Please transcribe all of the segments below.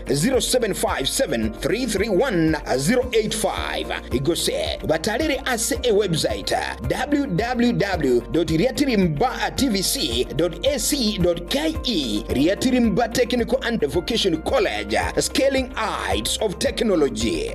0757 331 085 gose batarere ase ewebsite www.riatirimbatvc.ac.ke Riatirimba Technical and Vocational College, Scaling Heights of Technology.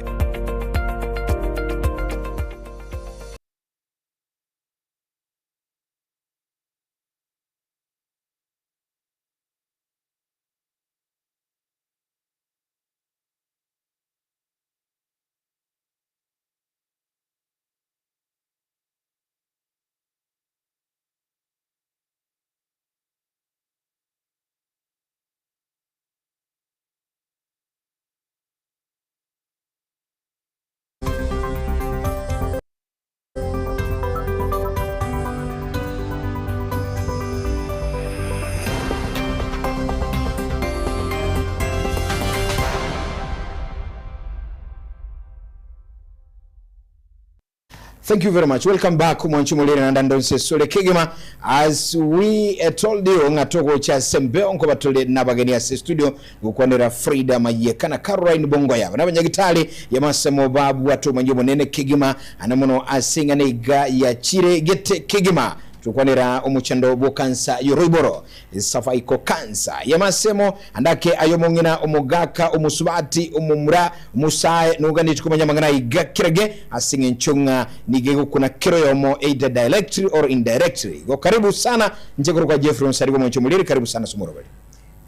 Thank you very much. Welcome back mwanchi molere nanda ndonse sole kegima as we uh, told you ng'a togocha ase embeo nkoba tore nabageni ase studio gokwanera Frida Mayeka na Caroline Bongoya nabanyagitari yamasemo babwate omonyi omonene kegima ane mono ase ing'ana iga yachire gete kegima tokwanera omochando bw'okansa y'oroiboro Cervical cancer y'amasemo andake ay'omong'ina, omogaka, omosubati, omomura, omosae, noganeti komanya amang'ana aiga kerage ase eng'encho ng'a nigo egokuna kera oyomo either directly or indirectly. Igo karibu sana, inche nkorokwa Jeffrey Onsarigo omonche omoriri, karibu sana ase omoroberi.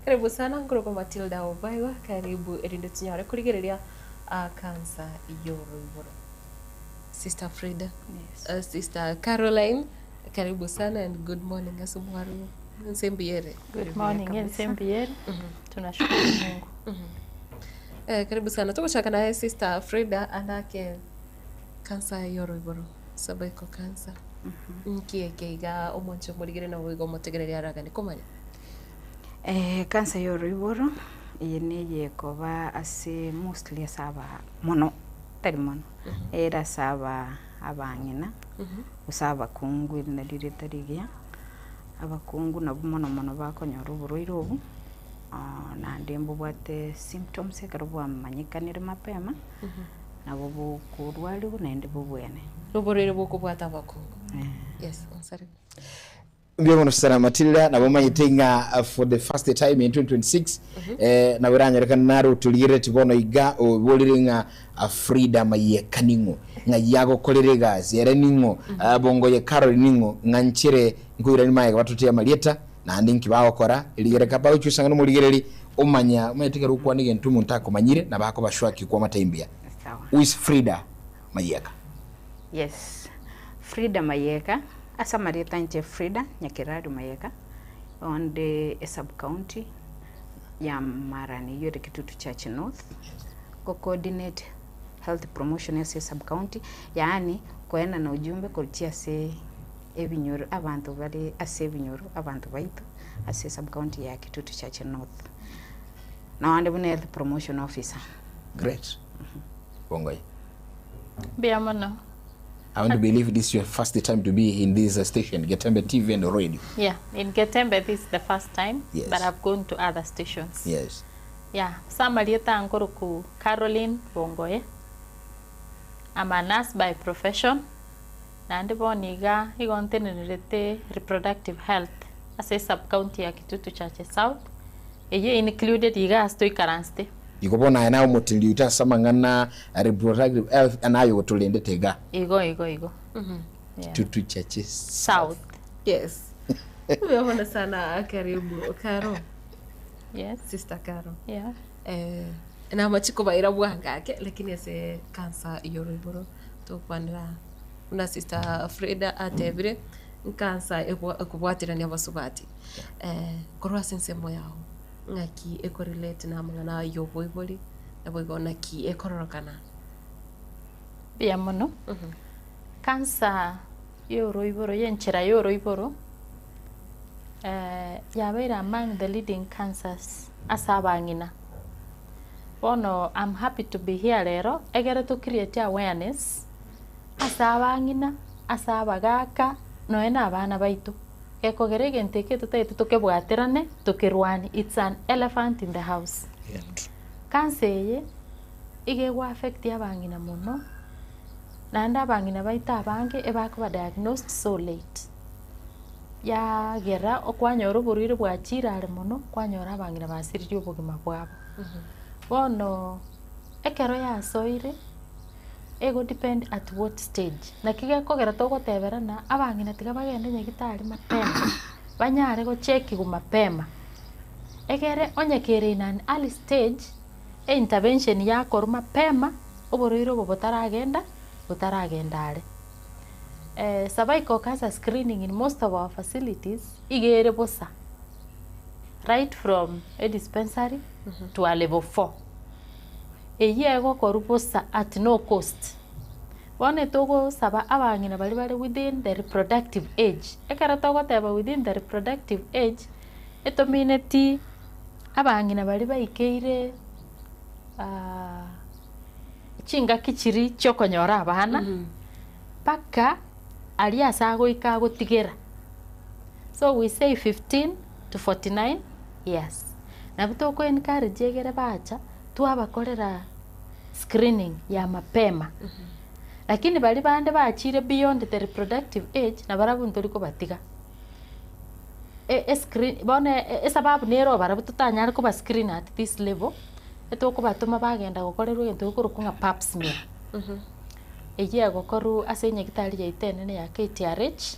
Karibu sana, nkorokwa Matilda Obaigwa, karibu erinde tonyare korigereria cancer y'oroiboro. Sister Frida, yes. Sister Caroline, karibu sana and good morning ase omwaro ense mbuyere. Good morning ense mbuyere. Tunashukuru Mungu. Eh, karibu sana togochaka naye Sister Frida anake cancer y'oroiboro cervical cancer nki eke iga omonche omorigere nabo iga omotegereri aragane komanya. Eh, cancer y'oroiboro eye neye ekoba ase mostly ase aba mono tari mono ere ase aba abang'ina gose abakungu eri nario rieta rigiya, abakungu nabwo mono mono bakonyora oborwaire obo, naende mbobwate symptoms ekero bwamanyekanire mapema, nabo bokorwariwa naende bobwene. Oborwaire bokobwata abakungu. Yes, onsarigwe. Mbuya mono sana Matilda, nabo omanyete ng'a for the first time in 2026 eh, nabo eranyorekane naro otorigerereti bono iga oborire ng'a ah, Frida Mayeka ning'o ng'a yagokorera egasi ere ning'o ah, Bongoye Carol ning'o ng'a nchere nkoirani magega batotie amarieta naende nki bagokora rigereka bagochusang'a nomorigereri omanya omanyete ekero okwana egento omonto akomanyire nabo akoba sure ki kwamata imbuya. Sawa. Who is Frida Mayeka? Yes, Frida Mayeka, ase amarieta inche Frida Nyakerario Mayeka, onde esub county ya Marani eywo ere Kitutu Church North, go coordinate health promotion ase esub county, yaani koenana ujumbe gochia ase ebinyoro abanto bare ase ebinyoro abanto baito ase esub county ya Kitutu Church North. Naende buna health promotion officer. Great. Bongoye. Mbuya mono. I want to believe this is your first time to be in this station, Getembe TV and radio. Yeah, in Getembe this is the first time, Yes. but I've gone to other stations. Yes. Yeah, ase amarieta ankoroku Caroline Bongoye. I'm a nurse by profession, naende bono iga igo ntenenerete reproductive health ase esub county ya Kitutu Chache South, eyio included iga ase toikaransete. Igo bono aye naye omoteneneri oito ase amang'ana a reproductive health naye ogotorendete iga. Igo igo igo. Yeah. Kitutu Chache South. Yes. Mbuya mono sana karibu Caro. Yes. Sister Caro. Yeah. Eh, namachiko kobaira bwango ake lakini ase cancer y'oroiboro tokwanera buna sister Frida atebire nkansa ekobwaterania abasubati eh, korwa ase ensemo yao Ng'aki ekorelate namang'ana y'oboibori, naboigo naki ekororokana? Mbuya mono. Cancer y'oroiboro, y'enchera y'oroiboro, yabeire among the leading cancers ase abang'ina. Bono I'm happy to be here rero, egere to create awareness ase abang'ina, ase abagaka, nonya na abana baito. Gekogera egento eke totagete tokebwaterane, tokerwanie, it's an elephant in the house. Cancer eye, iga ego affect abang'ina mono, naende abang'ina baito abange ebakoba diagnosed so late. Yagera okwanyora oborwaire bwachire are mono, kwanyora abang'ina basiririe obogima bwabo. Bono ekero yasoire, ego depend at what stage, naki gekogera togoteberana abang'ina tiga bagende nyagitari mapema, banyare gochekiwa mapema, egere onye kere in an early stage, eintervention yakorwa mapema, oborwaire obo botaragenda botaragenda are. Cervical cancer screening in most of our facilities, iga ere bosa, right from edispensary to a level four. Eyio egokorwa bosa at no cost. Bono etogosaba abang'ina baria bare within the reproductive age, ekero togoteba within the reproductive age, etomineti abang'ina baria baikeire chingaki chiria chiokonyora abana, mpaka aria ase agoika agotigera. So we say 15 to 49 years. Nabo toko encourage egere bacha, twabakorera screening ya mapema. Lakini baria bande bachire beyond the reproductive age, nabarabwo ntori kobatiga. E- escreen bono esababu nere barabwo totanyare koba screen at this level, etokobatoma bagenda gokorerwa egento gekorokwa ng'a pap smear. Eyio egokorwa ase enyagitari yaito enene ya KTRH,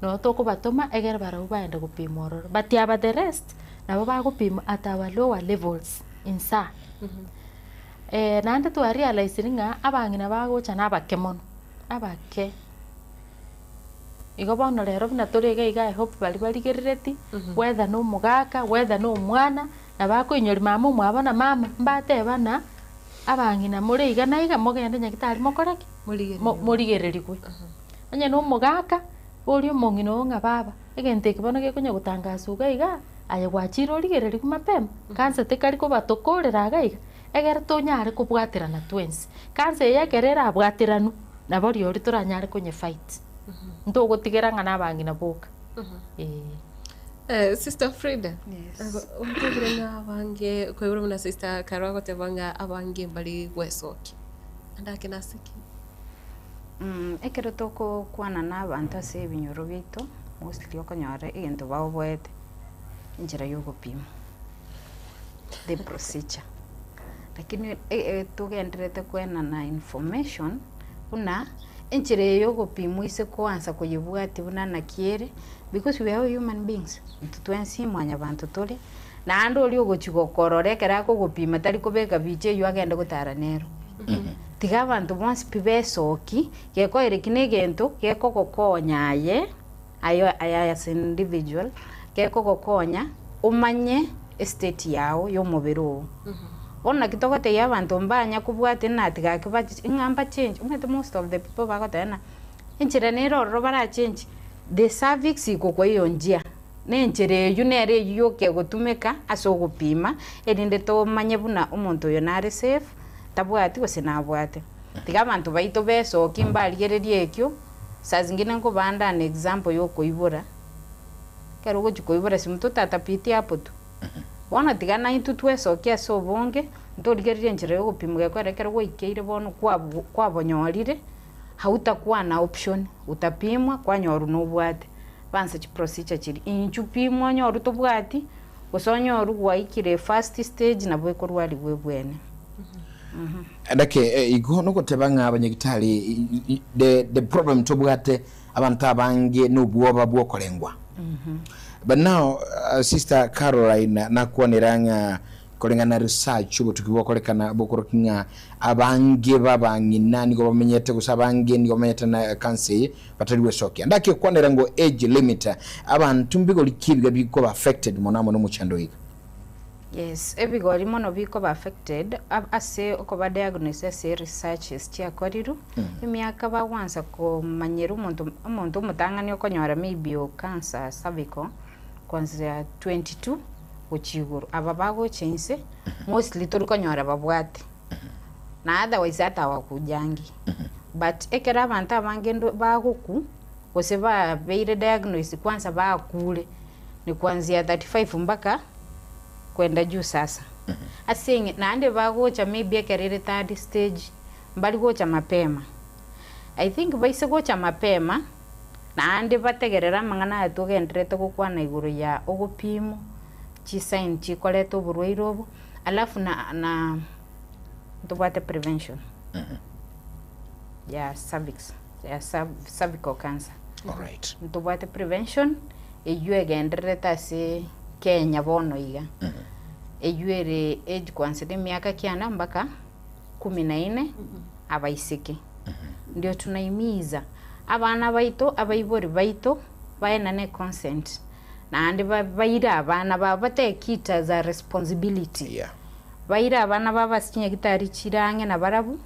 nabo tokobatoma egere barabwo bagende gopimwa ororo. But aba the rest, nabo bagopimwa at our lower levels insaa. Naende twa realisiri ng'a abang'ina bagocha na abake mono, abake. Igo bono rero buna tore iga iga I hope baria barigerereti, whether na omogaka, whether na omwana, nabo akoinyoria mama omwabo na mama, mbatebana, abang'ina more iga na iga mogende nyagetari mokore ki? Mo- Morigererigwe. Onye na omogaka, boria omong'ina oo ng'a baba, egento eke bono gekonya gotangaswa iga igaa, aye gwachire origererigwe mapema, kansa tekari kobatokorera iga iga, egere tonyare kobwaterana twensi. Kansa eye ekero erabwateranwe, nabo rirorio toranyare konye fight. Ntogotigera ng'a na abang'ina boka, eh. Sister Frida, Yes. otebire ng'a abange koigwa buna sister Carol agoteba ng'a abange mbari gwesokia, naende ake nase ki? Ekero togokwana na abanto ase ebinyoro biaito, mostly okonyora egento baoboete, enchera ya ogopima, the procedure. Lakini togendererete koenana information buna enchera eye ya ogopimwa ase koansa koyebwatia buna naki ere, because we are all human beings, intwe twensi mwanyabanto tore, naende oria ogochia gokorora ekero akogopima tari kobeka bicha eywo agende gotara nero. Tiga abanto bonsi pi besoki, gekoeire ki na egento gekogokonya aye, aye aye as an individual, gekogokonya omanye estate yago ya omobere oo. Bono naki togotebia abanto mbanya kobwatia ng'a tiga gaki bache ng'a mbachenche, omanyete most of the people bagoteba ng'a enchera nere ororo barachenche, the cervix iko kwa hiyo njia, na enchera eywo nere eywo yoka egotumeka ase ogopima, erinde tomanye buna omonto oyo nare safe, tabwati gose nabwate. Tiga abanto baito besokie mbarigererie ekio, saa zingine nkobanda an example ya okoibora, ekero ogochia koibora si mtoto atapitia hapo tu. Bono tiga naintwe twesokie ase obonge, ntorigererie enchera ya ogopimwa gekogera ekero gwaikeire bono kwabo kwabonyorire, hautakuwa na option, utapimwa kwanyorwa nobwate. Bansa chiprocedure chiria, inchuo pimwa onyorwe tobwati, gose onyorwe gwaikire first stage nabo ekorwarigwa ebwene. Naki igo nogoteba ng'a abanyagitari the the problem tobwate abanto abange nobwoba bwokorengwa. But now sister Caroline nakwanera ng'a koreng'ana na research obotuki bokorekana bokorokia ng'a abange babang'ina nigo bamenyete gose abange nigo bamenyete na cancer eye batari gwesokia. Ndaki okwanera ngo age limit abanto mbigori ki ebiga bikoba affected mono amo nomochando oiga? Yes, ebigori mono bikoba affected ase okoba diagnosed ase researches chiakorirwe, emiaka bagwansa komanyera omonto omonto omotang'ani okonyora maybe o cancer cervical kwanzia 22 gochia igoro. Aba bagocha inse mostly tori konyora babwate, na otherwise ata hawakujangi. But ekero abanto abange ndo bagokwa gose babeire diagnosed kwanza bakure, ni kuanzia 35 mpaka kwenda juu sasa. Ase eng'e naende bagocha maybe ekero ere third stage, mbari gocha mapema. I think baise gocha mapema, naende bategerere amang'ana aya togendererete gokwana igoro ya ogopimwa, chisign chikoreta oborwaire obo, alafu na na ntobwate prevention ya cervix, ya cervical cancer. Alright. Ntobwate prevention, eywo egendererete ase Kenya bono iga. Eywo ere age kwansa emiaka kianda mpaka kumi na ine abaiseke. Ndio tunaimiza abana baito, abaibori baito baenane consent naende baire abana babo batake it as a responsibility. Yeah. Baire abana babo ase chinyagitari chire ang'e nabarabwo,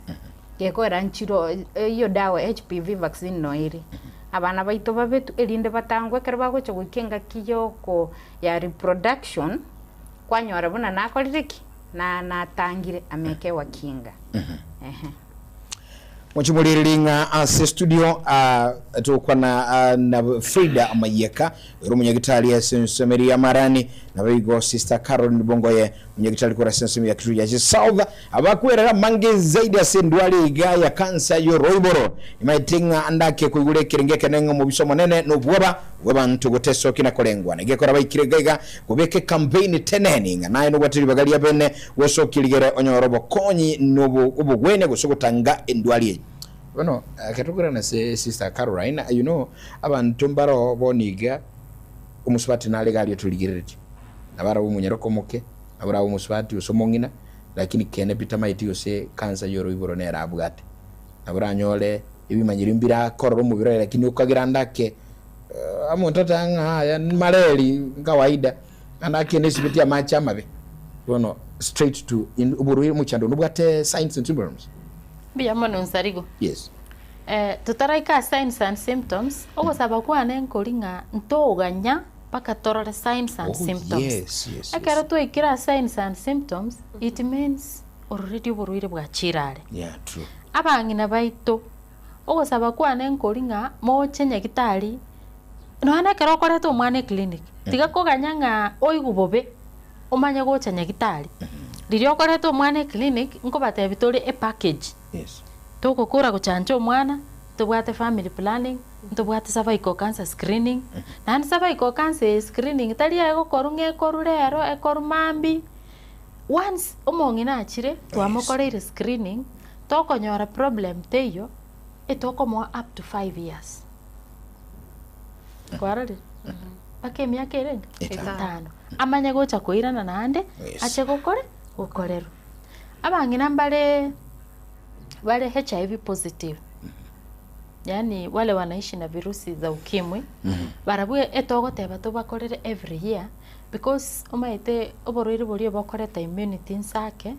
gekoera nchiro eyio dawa HPV vaccine noyo ere. Abana baito babetwe erinde batangwe ekero bagocha goika engaki yoko ya reproduction, kwanyora buna nakorire ki? Na natangire amekewa kinga. Ehe. Mochimorereri ng'a ase studio ah, tokwana ah, na Frida Mayeka ere omonyagitari ase ensemo eria ya Marani naboigo Sister Caroline Bongoye omonyagitari korwa ase ensemo ya Kitutu ya South abakwerera amange zaidi ase endwari iga ya kansa y'oroiboro nimaete ng'a ndake koigura ekerenge ekenene ng'a omobisa omonene nobwoba bw'abanto gotesokia na korengwa na gekora baikire iga iga kobeka ekampeini teneni ng'a naye nobwate ribaga ria bene gosokia rigere onyore obokonyi na obogwenia gose gotanga endwari eye. Bono ekero tokorana ase Sister Caroline, you know abanto mbaro bono iga omosubati nare iga aria otorigereretie, nabo arabe omonyaroka omoke, nabo orabe omosubati gose omong'ina, lakini kende pi tamaeti gose cancer y'oroiboro nere abwate. Nabo oranyore ebimanyiri mbirakorora omobere oye lakini okagira ande ake omonto oteba ng'a aya mareri nkawaida, ande ake nesibeti amache amabe, bono straight to oborwaire omochando nobwate signs and symptoms. Mbuya mono Nsarigo. Yes. Totaraika ase signs and symptoms, ogosaba kwane nkori ng'a ntoganya mpaka torore signs and Oh, symptoms. yes, yes, Ekero yes. twaikire ase signs and symptoms, it means ororeri oborwaire bwachire are. Yeah, true. Abang'ina baito, ogosaba kwane nkori ng'a moche nyagitari, nonya na ekero okoreta omwana eclinic, tiga koganya ng'a oigwe bobe, omanye gocha nyagitari. Riria okoreta omwana eclinic, nkobatebi tore epackage. Yes. Togokora gochancha omwana, ntobwate family planning, ntobwate cervical cancer screening, naende cervical cancer eye screening tari egokorwa ng'a ekorwa rero, ekorwa mambia, once omong'ina achire, twamokoreire screening, tokonyora problem teiyo, etokomoa up to 5 years. Kwarorire? Mpaka emiaka erenge? Etano. Etano. Amanye gocha koirana naende, Yes. ache gokore gokorerwa. Abang'ina mbare bare HIV positive, yaani wale wanaishi na virusi za ukimwi, barabwo etogoteba tobakorere every year, because omanyete oborwaire boria bokoreta immunity inse ake,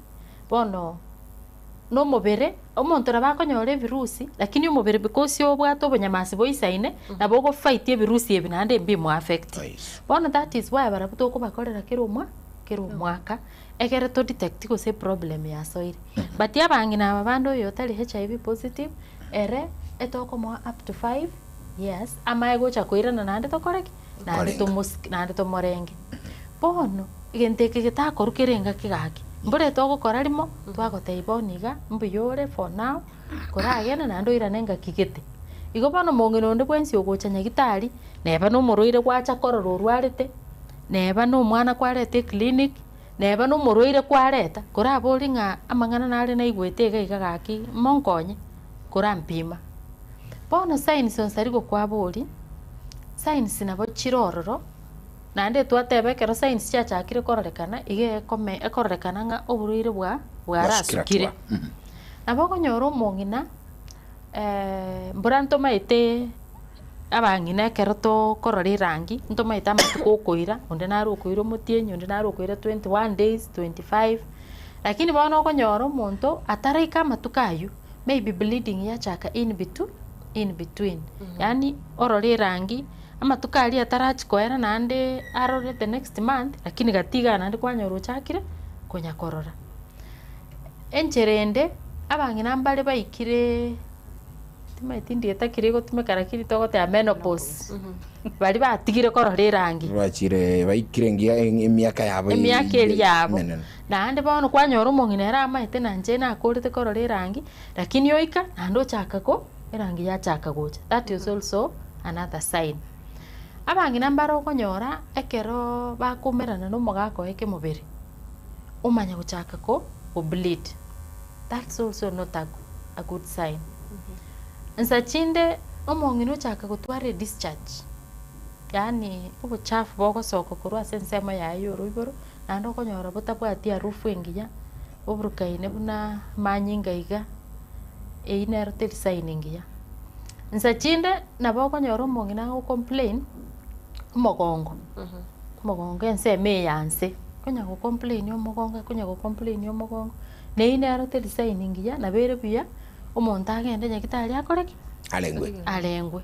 bono na omobere, omonto nabo akonyora ebirusi, lakini omobere because obwate obonyamasi boisaine, nabo ogofight ebirusi ebi naende mbimo affect. Yes. Bono that is why barabwo tokobakorera kera omwa kera omwaka, Ekero to detect gose eproblem yasoire. But abang'ina aba bande oyo otari HIV positive, ere etokomoa up to 5 years, amaye gocha koirana naende tokore ki? Naende Korenge. tomo naende tomorenge. Bono, egento eke getakorwa kere engaki gaki, mbore togokora rimo, twagotebia bono iga, mbuya ore for now, koragende naende oirane engaki gete. Igo bono omong'ina onde bwensi ogocha nyagitari, neba na omorwaire gwacha korora orwarete, Neba nomwana kwareta eclinic, neba nomorwaire kwareta, korabori ng'a amang'ana nare naigwete iga iga gaki monkonye, korampima. Bono signs onsi aria gokwaboria, signs nabo chire ororo, naende twateba ekero signs chiachakire kororekana, iga ekome ekororekana ng'a oborwaire bwa bwarasukire. Nabo okonyora omong'ina mbura ntomaete. Abang'ina ekero tokorora erangi, ntomaete amatuko okoira, onde nare okoira omotienyi, onde nare okoira 21 days, 25, lakini bono okonyora omonto ataraika amatuko aywo, maybe bleeding yachaka in betw in between, yaani orore erangi, amatuko aria atarachia koera naende arore the next month, lakini gati igaa naende kwanyora ochakire konya korora. Enchera ende, abang'ina mbare baikire. Timanyeti ndieta ki rigotumeka lakini togoteba menopause, baria batigire korora erangi. Bachire baikire engiya emiaka yabo Emiaka eria yabo. emenene. Naende bono kwanyora omong'ina ere amaete na inche nakorete korora erangi, lakini oika naende ochaka ko erangi yachaka gocha, that is also another sign. Abang'ina mbare okonyora ekeroo bakoumerana na omogaka oye kemobere, omanya gochaka ko go bleed, that's also not a a good sign. Nsa chinde omong'ina ochaka gotwara edischarge, yaani obochafu bogosoka korwa ase ensemo yaye ya oroiboro, naende okonyora botabwati harufu engiya, boburukaine buna amanyinga iga, eywo nero teri sign engiya. Nsa chinde nabo okonyora omong'ina ago complain, omogongo, omogongo ensemo eye ya nse, okonya go complain omogongo akonya go complain omogongo, na eywo nero teri sign engiya, nabo ere buya omonto agende nyagetari akore ki? Arengwe. Arengwe.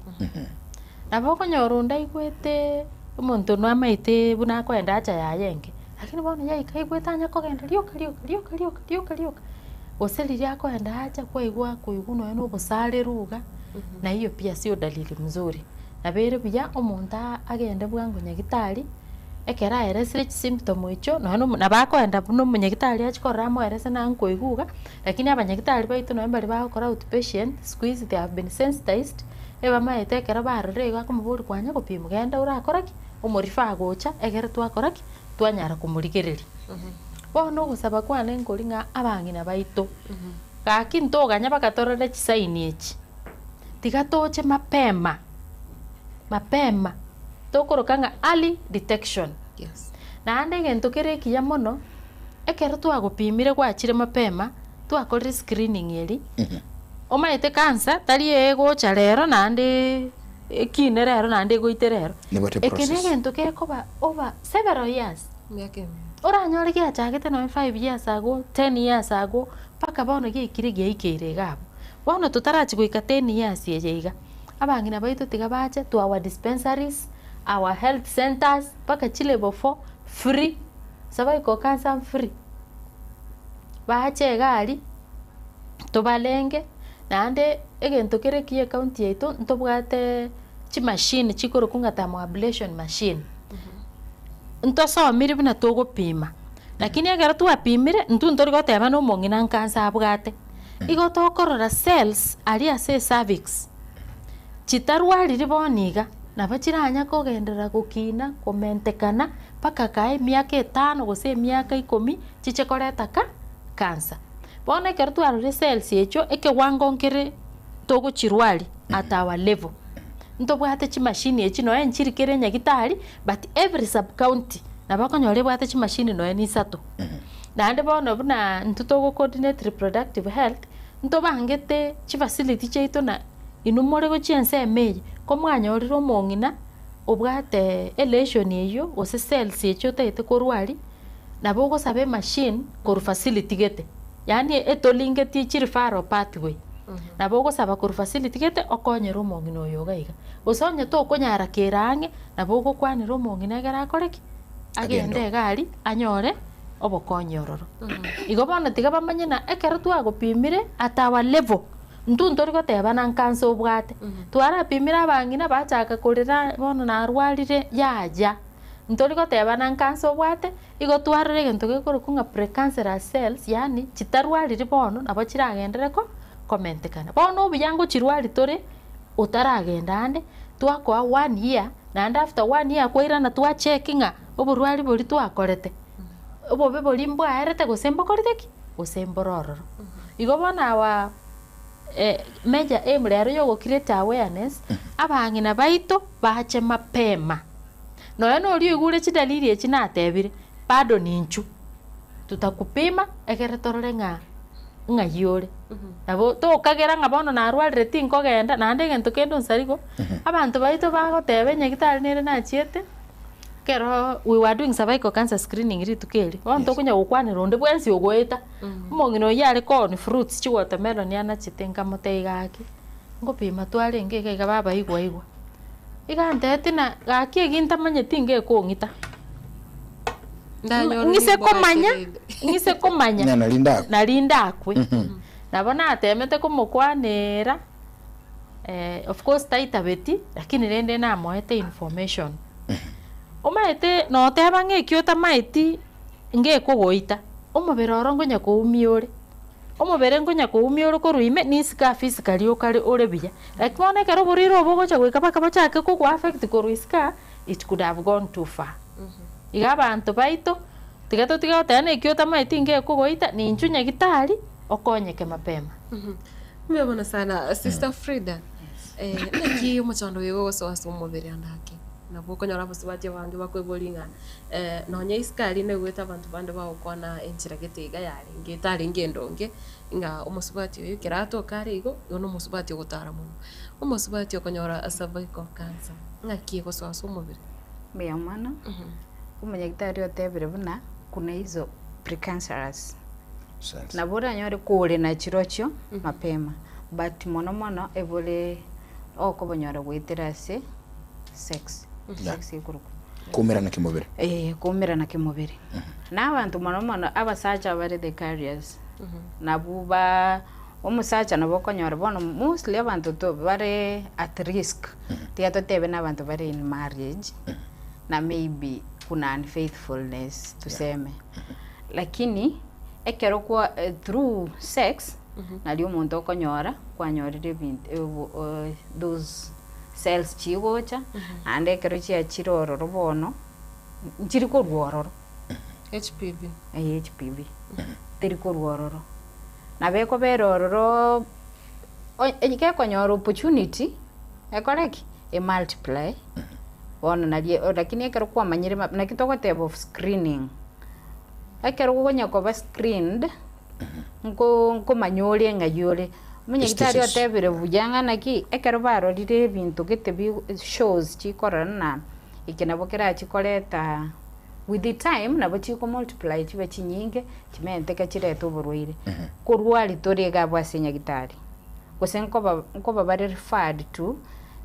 Nabo okonyora onde aigwete omonto namaete buna akoenda hacha yaye enke, lakini bono yaika aigwete anya kogenda rioka rioka rioka rioka rioka rioka, gose riria akoenda hacha kwaigwa akoigwa nonya na obosareru iga, na hiyo pia sio dalili mzuri. Nabo ere buya omonto agende bwango nyagetari, ekero aeresire chisymptom echio, nonya na omo nabo akoenda buna omonyagitari achie korora amoerese na nkoigwa iga, lakini abanyagitari baito nonye baria bagokora outpatient, siku hizi they have been sensitized, ebamaete ekero barorire igo akomoboria kwanya gopimwa genda orakora ki, omorefer agocha egere twakora ki, twanyara komorigereria. Bono ogosaba kwane nkori ng'a abang'ina baito, gaki ntoganya mpaka torore chisign echi, tiga toche mapema, mapema, tokoroka ng'a early detection. Yes. Naende egento kere ekiya mono, ekero twagopimire gwachire mapema, twakorire screening eria, omanyete cancer tari egocha rero naendeee ekine rero naende egoite rero. Nebwate Eke process. negento gekoba over several years. Emiaka emenge. Oranyore giachagete nonye five years ago, ten years ago, mpaka bono giaikire giaikeire iga abwo. Bono totarachia goika ten years eye iga, abang'ina baito tiga bache to our dispensaries, our health centers, mpaka chi level four, free, cervical cancer free. Bache iga aria, tobarenge, naende egento kere ekiya ecounty yaito, ntobwate chimashini chikorokwa ng'a thermoablation machine. Ntosomire buna togopima, lakini ekero twapimire, intwe ntori goteba na omong'ina nkansa abwate. Igo tokorora cells aria ase ecervix, chitarwariri bono iga, nabo chiranya kogenderera gokina, komentekana, mpaka kae emiaka etano gose emiaka ikomi, chiche koreta ka cancer. Bono ekero twarorire cells echio, ekewango nkere togochirwaria at our level. Ntobwate chimashini echi nonya nchiri kera enyagitari, but every sub county nabo okonyora ebwate chimashini nonya na isato. Naende bono buna intwe togo coordinate reproductive health, ntobangete chifacility chiaito na inwe more gochia ensemo eye, ko mwanyorire omong'ina obwate elesion eywo gose cells echio otagete korwaria, nabo ogosaba emachine korwa facility gete, yaani etolingetie chi referral pathway, nabo ogosaba korwa facility gete okonyere omong'ina oyo iga iga. Gose onye tokonyara kere ang'e, nabo ogokwanera omong'ina ekero akore ki? Agende iga aria anyore obokonyi ororo. Igo bono tiga bamanye ng'a ekero twagopimire at our level, intwe ntori gotebana nkansa obwate, twarapimire abang'ina bachaka korera bono narwarire yaya. Ntori gotebana nkansa obwate, igo twarora egento gekorokwa ng'a precancerous cells yaani chitarwariri bono nabo chiragenderere ko komentekana. Bono obuya ngochirwari tore otaragenda ande, twakoa one year, naende after one year kwairana twacheck ng'a oborwari boria twakorete, obobe boria mbwaerete gose mbokorete ki? Gose mboro ororo. Igo bono our major aim rero ya ogo create awareness, abang'ina baito bache mapema. Nonya na oria oigure chidalili echi natebire, bado ninchu, tutakupima egere torore ng'a ng'ai ore. Nabo tokagera ng'a bono narwarire tinkogenda, naende egento kende onsarigo, abanto baito bagoteba enyagitari nere nachiete, ekero we were doing cervical cancer screening rituko erio, bono tokonya gokwanera onde bwensi ogoeta, omong'ina oyio are koonia fruits chiwatermelon anachete nkamotebia gaki, ngopima twarenge iga iga baba igwa igwa. Iga antebetie na gaki eki ntamanyeti ngekong'ita. Ndanyora Ng'ise rimbo komanya, acherende. ng'ise komanya Ng'a nari ndakwe. nari ndakwe. Nabo natemete komokwanera, Of course taitabeti, lakini rende namoete information. Omanyete noteba ng'a ekio otamaeti ngekogoita, omobere oro nkonya koumia ore, omobere nkonya koumia ore korwa ime nisiko aa physically okare ore buya. Lakini bono ekero oborwaire obo bogocha goika mpaka bochake kogo affect korwa isiko aa, it could have gone too far. Iga abanto baito, tiga totige goteba ng'a ekio otamaeti ngekogoita, ninchwe nyagitari okonyeke mapema. Mbuya mono sana Sister Frida, naki omochando oyo ogosoa ase omobere ande ake? Nabo okonyora abasubati abange bakoiboria ng'a nonya isiko aria naigwete abanto bande bagokwana enchera gete iga yarenge etarenge endonge, ng'a omosubati oyo ekero atoka are igo, igo na omosubati ogotara mono. Omosubati okonyora cervical cancer, ng'aki egosoa ase omobere? Mbuya mono, omonyagitari otebire buna kuna hizo precancerous. Nabo oranyore kore na chirochio mapema, but mono mono ebore okobonyora goetera ase sex, sex ekorokwa. Koumerana kemobere. Eh, koumerana kemobere. Na abanto mono mono abasacha bare the carriers, nabwo ba omosacha nabo okonyora bono mostly abanto to bare at risk, tiga totebe na abanto bare in marriage, na maybe kuna unfaithfulness tuseme. Lakini ekero kwa through sex nario omonto okonyora kwanyorire ebinto those cells chigocha naende ekero chiachire ororo bono nchiri korwa ororo. HPV. Eeh HPV, teri korwa ororo. Nabo ekobera ororo onye gekonyora opportunity ekore ki? E multiply bono nario lakini ekero kwamanyire mapema naki togoteba of screening. Ekero okonya koba screened, nko nkomanya ore ng'ai ore. Omonyagitari Stages. otebire buya ng'a naki, ekero barorire ebinto gete bi shows chikorora na eke nabo kerachi koreta with the time nabo chiko multiply chibe chinyinge, chimenteke chirete oborwaire. Korwa aria tore iga abwo ase nyagitari, gose nkoba nkoba bare referred to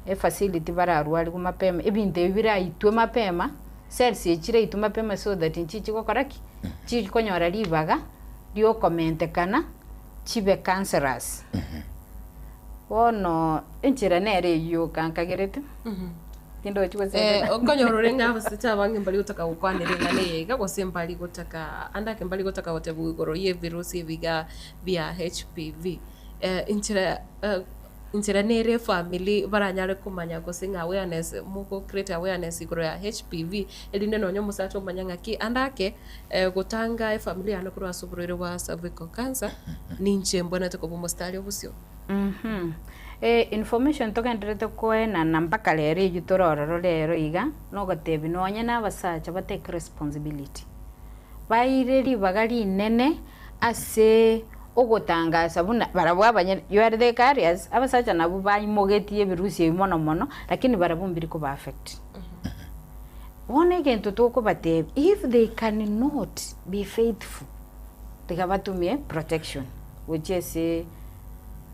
efacility bararwarigwe mapema, ebinto ebi biraitwe mapema. Cells echi chiraitwe mapema so that nchichi gokora ki? Chikonyora ribaga riokomentekana chibe cancerous. Bono enchera nere eyio yoka nkagerete, tindochi gose Eh, okonyora ore ng'a abasacha abange mbari gotaka gokwanera eng'ana eye iga gose mbari gotaka ande ake mbari gotaka gotebigwa igoro ya ebirusi ebi iga bia HPV. Enchera Inchera nere efamiri baranyare komanya gose ng'a awareness moko create awareness igoro ya HPV, erinde nonye omosacha omanye ng'aki ande ake gotanga efamiri yane korwa ase oborwaire bwa cervical cancer, ninche mbwenerete koba omositari obosio. Information togendererete koenana mpaka rero eywo tore ororo rero iga, nogotebia nonye na abasacha ba take responsibility, baire ribaga rinene ase ogotangasa buna barabwo abanyene, you are the carriers, abasacha nabwo baimogetie ebirusia ebi mono mono, lakini barabwo mbiri koba affect. Bono egento tokobatebia, if they can not be faithful, tiga batumie protection gochia ase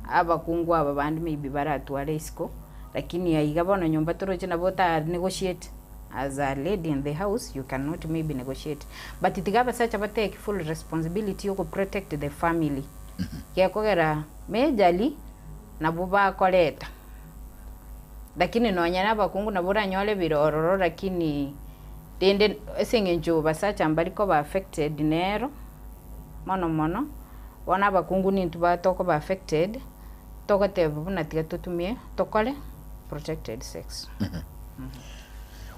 abakungu aba bande maybe baratware isiko, lakini aiga bono nyomba toroche nabo ota negotiate. As a lady in the house you cannot maybe negotiate but tiga abasacha ba take full responsibility yogo protect the family gekogera majorly nabwo bakoreta lakini nonya na abakungu nabo oranyore bire ororo lakini rende ase eng'encho basacha mbari koba affected nero mono mono bono abakungu nintwe ba tokoba affected togoteba buna tiga totumie tokore protected sex.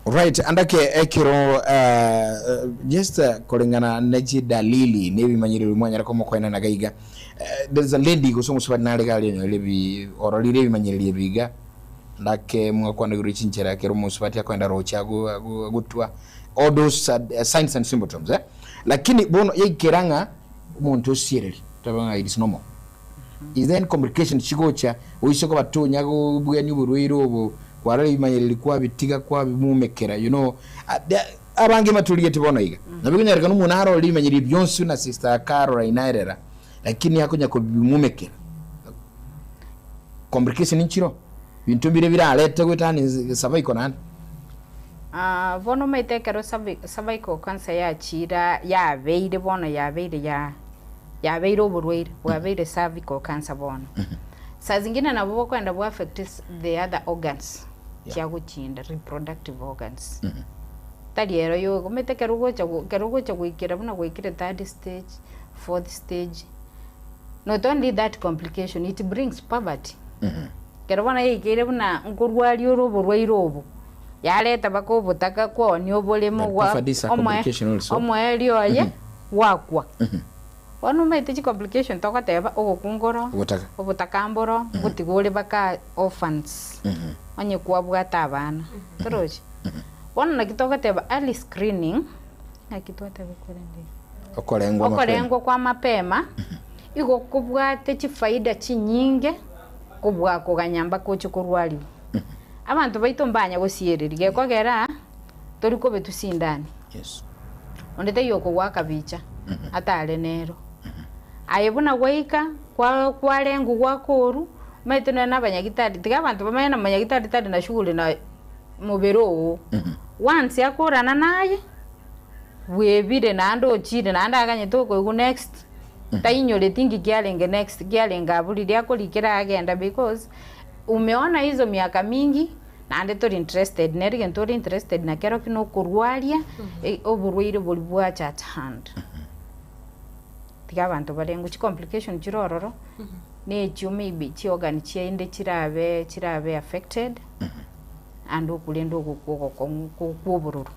Right, andake ekero uh, just uh, koreng'ana ne chidalili na ebimanyereri mwanyara komokoenana iga iga uh, there's a lady gose omosubati nare iga aria onyorire ebi ororire ebimanyereri ebi iga ndake mwakwana igoro chinchera ekero omosubati akoenda roche ago ago agotwa all those uh, signs and symptoms eh? Lakini bono yaikera ng'a omonto osiereri tobe ng'a it is normal Is there any complication chigocha oise koba tonya kobwania oborwaire obo kwarora ebimanyereri kwabitiga kwabimumekera you know abange mbatorigeti bono iga nabo ekonyarekana omonto arore ebimanyereri bionsi buna sister Caroline aerera lakini akonya kobimumekera complication nchiroo binto mbire birarete goetania cervical naende. Bono omanyete ekero cervical cancer yachira yabeire bono yabeire ya. yabeire oborwaire, bwabeire cervical cancer bono. Saa zingine nabo bokoenda bo affect the other organs Yeah. chiagochinda, reproductive organs. Tari ero yoka, omanyete ekero ogocha go ekero ogocha goikera buna gwaikire third stage, fourth stage, not only that complication, it brings poverty. Ekero bono yaikeire buna nkorwaria ore oborwaire obo, yareta mpaka obotaka kwaonia oboremo But gwa poverty is a omoe complication also. omoerio oye gwakwa. Bono omanyete chicomplication togoteba, ogokunga oro, Obotaka. obotaka mboro, ngotiga ore mpaka orphans, onye kwabwate abana, torochi? Bono naki togoteba early screening, naki twateba korende iga? Okorengwa mapema. Okorengwa kwa mapema, igo kobwate chifaida chinyinge kobua koganya mpaka oche korwariwa. Abanto baito mbanya gosiereria, gekogera tori kobetwa sindani. Yes. Onde taiyo okogoaka bicha atare nero. Aye buna gwaika kwa kwarengwa gwakorwa, omanyete nonya na abanyagitari, tiga abanto bamanye na monyagitari tari na shughuli na mobere oo. Once akorana naye, bwebire naende ochire naende aganyete okoigwa next, tainyoreti nki kiarenge next kiarenge abwo riria akorikera agenda because umeona hizo miaka mingi. Naende tori interested nere egento ore interested nakerokio na okorwaria oborwaire boria bwacha at hand. Tiga abanto barengwe chicomplication chire ororo, na echio maybe chiorgan chiaende chirabe chirabe affected, and okorenda ogokwa ogokong'u kwa obororo.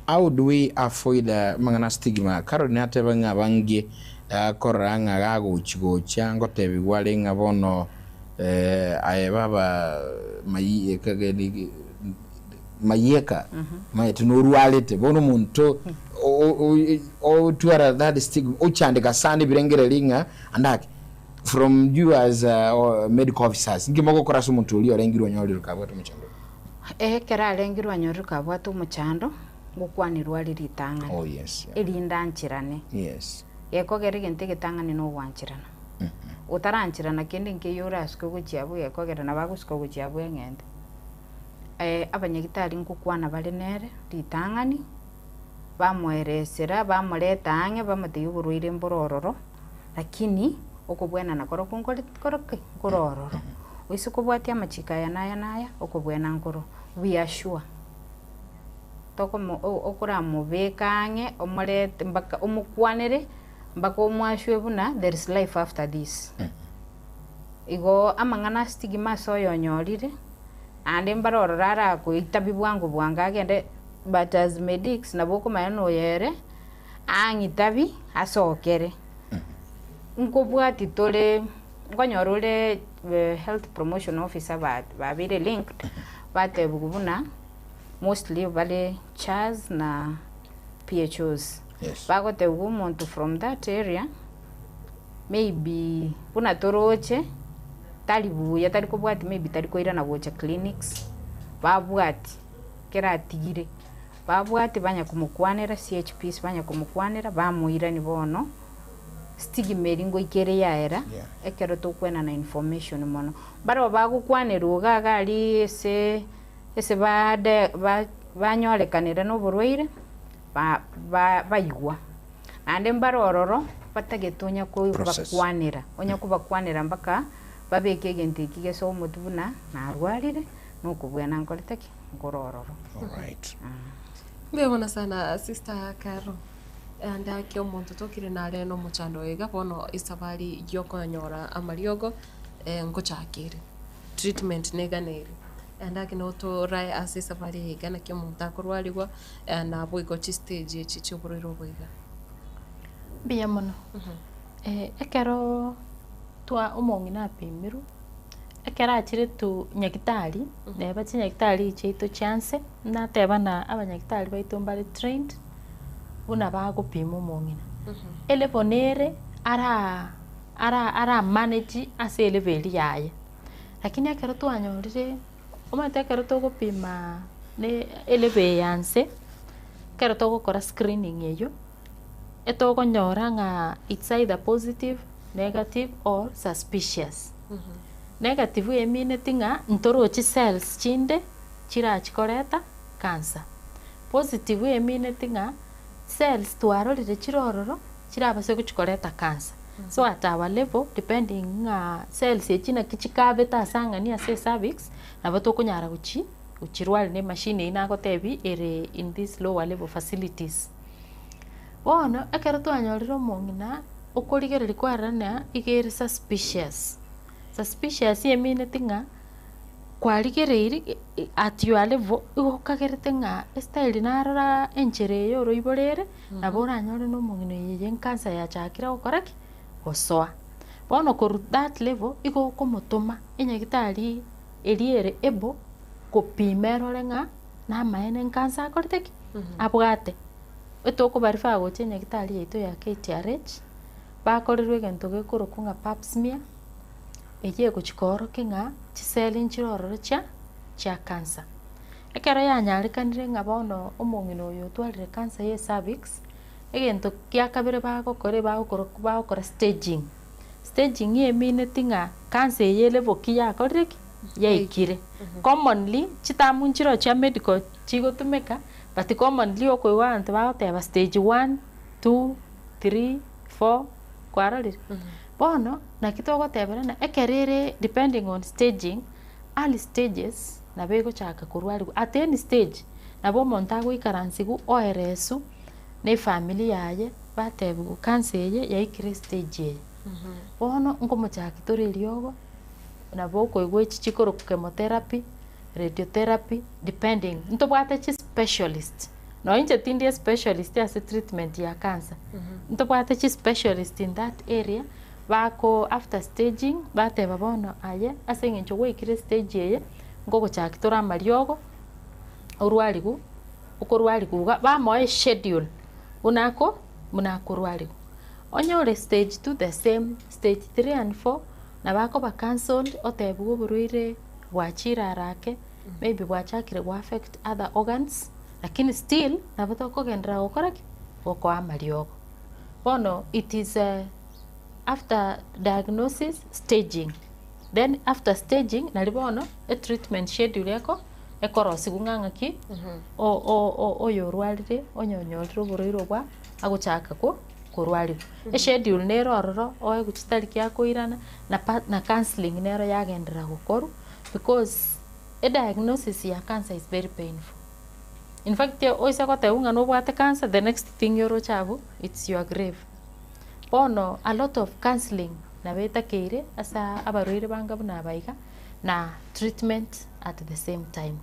How do we avoid amang'ana a stigma? Caroline ateba ng'a abange akorora ng'a gagochi gocha ngotebigwa are ng'a bono aye baba mayieka omanyete norwarete bono omonto otwara that stigma ochandeka sana ebirengererio ng'a ande ake from you as medical officers inki mogokora ase omonto oria orengirwe onyorire kabwate omochando oyo? Ekero arengirwe anyorire kabwate omochando, ngokwanirwe are ritang'ani, Oh yes, yeah. erinde ancherane. Yes. Gekogera egento egetang'ani na ogwancherana. Otarancherana kende nkeiyo orasuke gochia abwo gekogera nabo agosuka gochia abwo eng'ente. Abanyagitari ngokwana bare nere ritang'ani, bamoeresera, bamoreta ang'e, bamotebia oborwaire mbore ororo, lakini okobwenana korokwo nkore nkoro ki? Nkore ororo. Oise kobwatia amachiko aya na aya na aya, okobwena nkoro, we are sure. Tokomo okoramobeka ang'e, omorete mpaka omokwanere, mpaka omwashwe buna there is life after this. Igo amang'ana a stigma ase oyonyorire, naende mbare ororo arakoitabia bwango bwango agende, but as medics nabo okomanya na oyo ere, ang'itabi asokere. Nkobwati tore, nkonyora ore health promotion officer ba babeire linked, batebiwa buna mostly bare CHAs na PHOs. Yes. Bagotebiwa omonto from that area, maybe buna toroche, tari buya tari kobwati maybe tari koirana gocha clinics, babwati kera atigire, babwati banya komokwanera CHPs banya komokwanera bamoirani bono, stigma eria ngoika ere yaera, Yeah. ekero tokwenana information mono. Barabwo bagokwanerwa iga iga aria ase ase bade ba banyorekanire na oborwaire, ba ba baigwa. Naende mbare ororo, batagete onya Process. kobakwanera, onya kobakwanera mpaka babeke egento eki gese omotwe buna narwarire, na okobwena nkorete ki? Nkore ororo. Alright. Mbuya mono sana sister Caro, ande ake omonto tokire nare na omochando oyo iga bono esabari yokonyora amariogo ngochakere, treatment neganeire. Ande ake notorae ase esabari eye iga naki omonto akorwarigwa naboigo chistage echi chioborwaire obo iga. Mbuya mono. Ekero twa omong'ina apimirwe, ekero achire to nyagitari, neba chinyagitari echi chiaito chia nse, nateba na abanyagitari baito mbare trained, buna bagopima omong'ina. Elevel nere ara ara ara manage ase elevel eria yaye. Lakini ekero twanyorire, omanyete ekero togopima ne elevel eye ya nse, ekero togokora screening eywo, etokonyora ng'a it's either positive, negative or suspicious. Negative emineti ng'a ntorochi cells chinde chirachi koreta cancer. Positive emineti ng'a cells twarorire chire ororo chirabase gochi koreta cancer. So at our level depending ng'a cells echi naki chikabete ase ang'ani ase ecervix, nabo tokonyara gochi gochirwaria na emachine eywo nagotebia ere in this lower level facilities. Bono ekero twanyorire omong'ina okorigereria kwarora ng'a iga ere suspicious, suspicious emineti ng'a kwarigereiri at your level igo okagerete ng'a estyle narora enchera eye oroibore ere, nabo oranyore na omong'ina oyo eye ekansa yachakire gokora ki? Gosoa. Bono korwa that level, igo okomotoma enyagitari eria ere able kopima erore ng'a namaene enkansa akorete ki? Abwate. Etokoba refer gocha enyagitari yaito ya KTRH, bakorerwa egento gekorokwa ng'a pap smear, eyio egochi koorokia ng'a chiseli nchire ororo chia chia cancer. Ekero yanyarekanire ng'a bono omong'ina oyo otwarire cancer ya ecervix, egento kia kabere bagokora ebagokora bagokora staging. Staging emineti ng'a cancer eye ere boki yakorire ki? Yaikire. Commonly, chitamu nchiroo chia medical chigotumeka, but commonly okoigwa abanto bagoteba stage one, two, three, four, kwarorire? Bono, naki togoteberana ekero ere depending on staging, early stages nabo egochaka korwariwa at any stage, nabo omonto agoikaransigwa oereswa na efamiri yaye, batebiwa cancer eye yaikire estage eye. Bono nkomochaki tore eriogo, nabo okoigwa echi chikorokwa chemotherapy, radiotherapy depending, ntobwate chispecialist, nonye inche tindi especialist ase treatment ya cancer, ntobwate chispecialist in that area, bako after staging, bateba bono aye ase eng'encho gwaikire estage eye, nkogochaki tore amariogo, orwarigwe, okorwarigwa iga, bamoa eschedule buna ako buna akorwarigwa. Onye ore stage two the same, stage three and four, nabo akoba cancelled otebiwa oborwaire bwachire ara ake, maybe bwachakire go affect other organs, lakini still nabo tokogenderera gokora ki? Gokoa amariogo. Bono it is after diagnosis, staging, then after staging nari bono etreatment schedule eko ekorosiwa ng'a ng'aki oyo orwarire onye onyorire oborwaire obwa agochaka ko korwariwa. Eschedule nere ororo oegwe chitariki akoirana na pa na counselling nero yagenderera gokorwa because ediagnosis ya cancer is very painful. In fact oise gotebiwa ng'a nobwate cancer the next thing oroche abwo it's your grave. Bono a lot of counselling nabo etakeire ase abarwaire banga buna aba iga na treatment at the same time.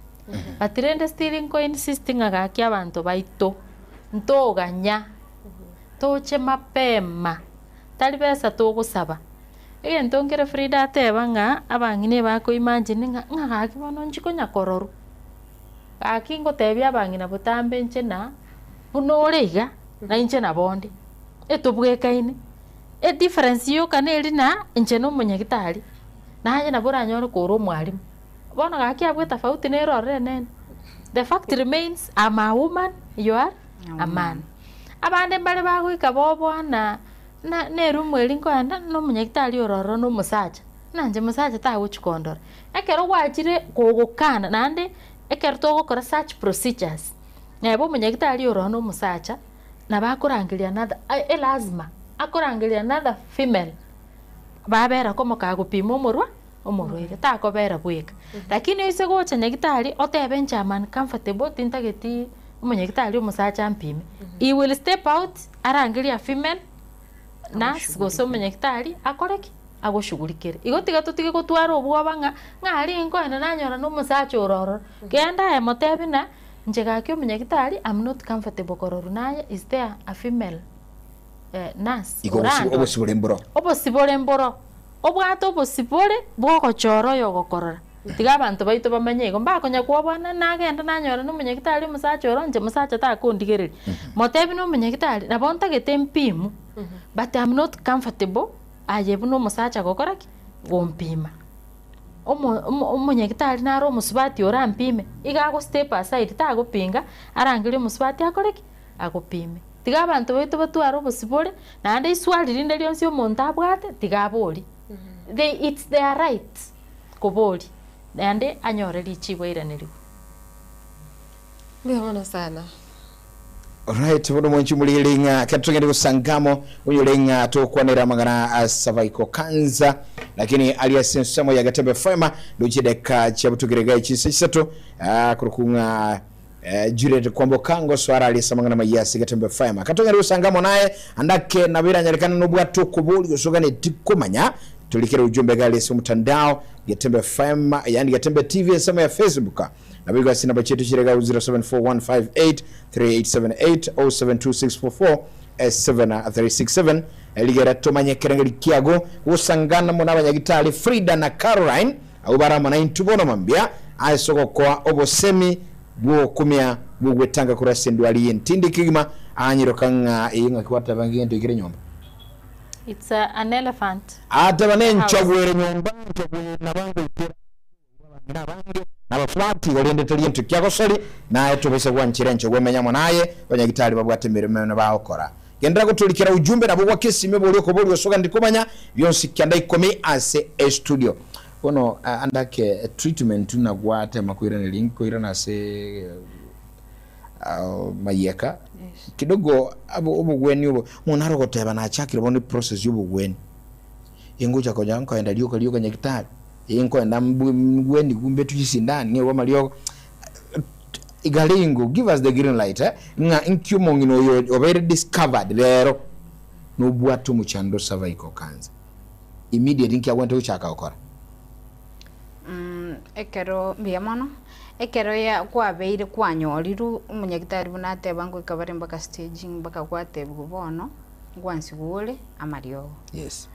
But rende still nko insist ng'a gaki abanto baito, ntoganya, toche mapema, tari besa togosaba. Egento nkere Frida ateba ng'a abang'ina ebako imagine ng'a ng'a gaki bono nchi konya kororwa. Gaki ngotebia abang'ina botambe inche na buna ore iga, na inche nabo onde, etobwekaine. Edifference yoka neri na inche na omonyagitari, naye nabo oranyore kore omwalimu. Bono gaki abwo etofauti nere ororo enene. The fact remains am a woman, you are a man. Abande mbare bagoika boboa na na nerumu eria nkoenda na omonyagitari ore ororo na omosacha, ng'a inche mosacha tagochi kondora. Ekero gwachire kogokana naende ekero togokora such procedures, neba omonyagitari ore ororo na omosacha, nabo akorangeria another elasima akorangeria another female babera komo kagopima omorwa omorwaire takobera bweka. Lakini oise gocha nyagitari otebe inche am uncomfortable tintageti omonyagitari omosacha ampime, he will step out arangerie a female nurse gose omonyagitari akore ki? Agoshughulikere. Igo tiga totige gotwara obwoba ng'a ng'a aria nkoenda nanyora na omosacha ore ororo, genda aye motebi ng'a inche gaki omonyagitari am not comfortable kororwa naye is there a female nurse Igo obosi- orandore? obosibore mboro. Obosibore mboro, obwate obosibore bwogochora oyogokorora. Tiga abanto baito bamenye igo, mbakonya kwoboana nagenda nanyora na omonyagitari omosacha oro inche mosacha takondigereria. Motebi na omonyagitari nabo ntagete mpimu but am not comfortable aye buna omosacha gokora ki? Gompima. Omo omo omonyagitari nare omosubati orampime, iga ago step aside tagopinga, arangerie omosubati akore ki? Agopime. Tiga abanto baito batware obosibore, naende iswari rinde rionsi omonto abwate, tiga aborie. They it's their right koboria, naende anyore richibu airaneriwe. Mbuya mono sana. Alright, bono mwanchi morigereria ng'a ekero togende gosangamo onyore ng'a togokwanera amang'ana a cervical cancer, lakini aria ase ensemo ya Getembe FM ndoche dakika chiabutokire iga chinsa chisato ah, korokwa ng'a eh, Juliet Kwamboka ngosoa arari ase amang'ana maya ase Getembe FM. Ekero togende gosangamo naye andake nabo eranyarekane nobwate okobori gose oganeti komanya torikere ujumbe iga aria ase omotandao Getembe FM yaani Getembe TV ensemo ya Facebook. Naboigo ase namba chiaito chire iga 0741583878, 0726447367, rigera tomanye ekerengeri kiago gosangana mono abanyagitari Frida na Caroline abwo bare amo naintwe bono mambia ase ogokoa obosemi bw'ogokumia bw'ogwetanga korwa ase endwari y'entindi kegima anyiroka ng'a eye ng'aki gwateba ng'a egento ekere nyomba. It's a, an elephant. Ateba nenchogu House. ere nyomba enchogu eye nabo ngoitera. Abang'ina abange nabasubati, korende tari gento kia gosori, naye tobaisa gwanchera inche gwemenya amo naye, abanyagitari babwate emeremo ene bagokora. Genderera gotorikera ujumbe nabo gwake esimi oborie okoboria gose ogende komanya bionsi kianda ikomi ase estudio. Bono andake treatment buna gwatema koiraneria inkoirana ase mayeka kidogo obogweni obo, omonto nare ogoteba nachakire bono eprocess ya obogweni, ingocha konya nkoenda rioka rioka nyagitari. Inkoenda mbwenigwe mbetwe chisindani nigo amariogo igare ingo give us the green light eh, ng'a inki omong'ina oyo obeire discovered rero nobwate omochando o cervical cancer immediately inki agwenerete gochaka gokora? Ekero mbuya mono, ekero ya kwabeire kwanyorirwe omonyagitari buna ateba ngoika bare mpaka staging mpaka gwatebiwa bono, ngwansigwa ore amariogo. Yes.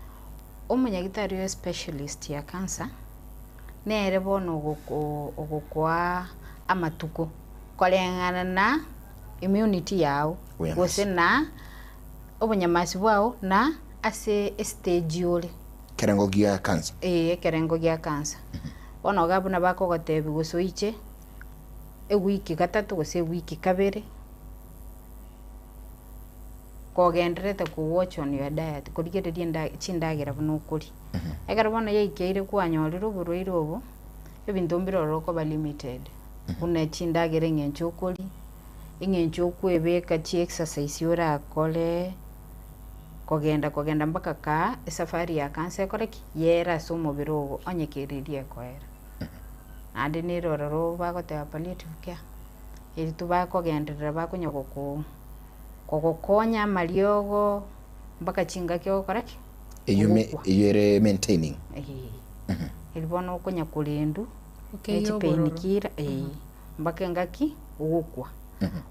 Omonyagitari oyo specialist ya cancer, nere bono ogokoa amatuko koreng'ana na immunity yao, gose na obonyamasi bwao na ase estage ore. Ekerengo gia cancer. Ee, ekerengo gia cancer. Bono iga buna bakogotebia gose oiche ewiki gatato gose ewiki kabere. Kogendererete ko watch on your diet, korigereria enda chindagera buna okoria. Ekero bono yaikeire kwanyorire oborwaire obo, ebinto mbire ororo okoba limited, buna chindagera eng'encho okoria, eng'encho okwebeka chi exercise orakore, kogenda kogenda mpaka kaa esafari ya cancer ekore ki? Yere ase omobere ogo onye keriria ekoera. Naende nere ororo bagoteba palliative care, eri tobakogenderera bakonya gokoo. Kogokonya amariogo mpaka chingaki ogokora ki? Eyio me- Ogokwa. eyio ere maintaining. Eeh. Eri bono okonya korendwa, Okeiyo ne chipain obororo. killer, eh, mpaka engaki ogokwa.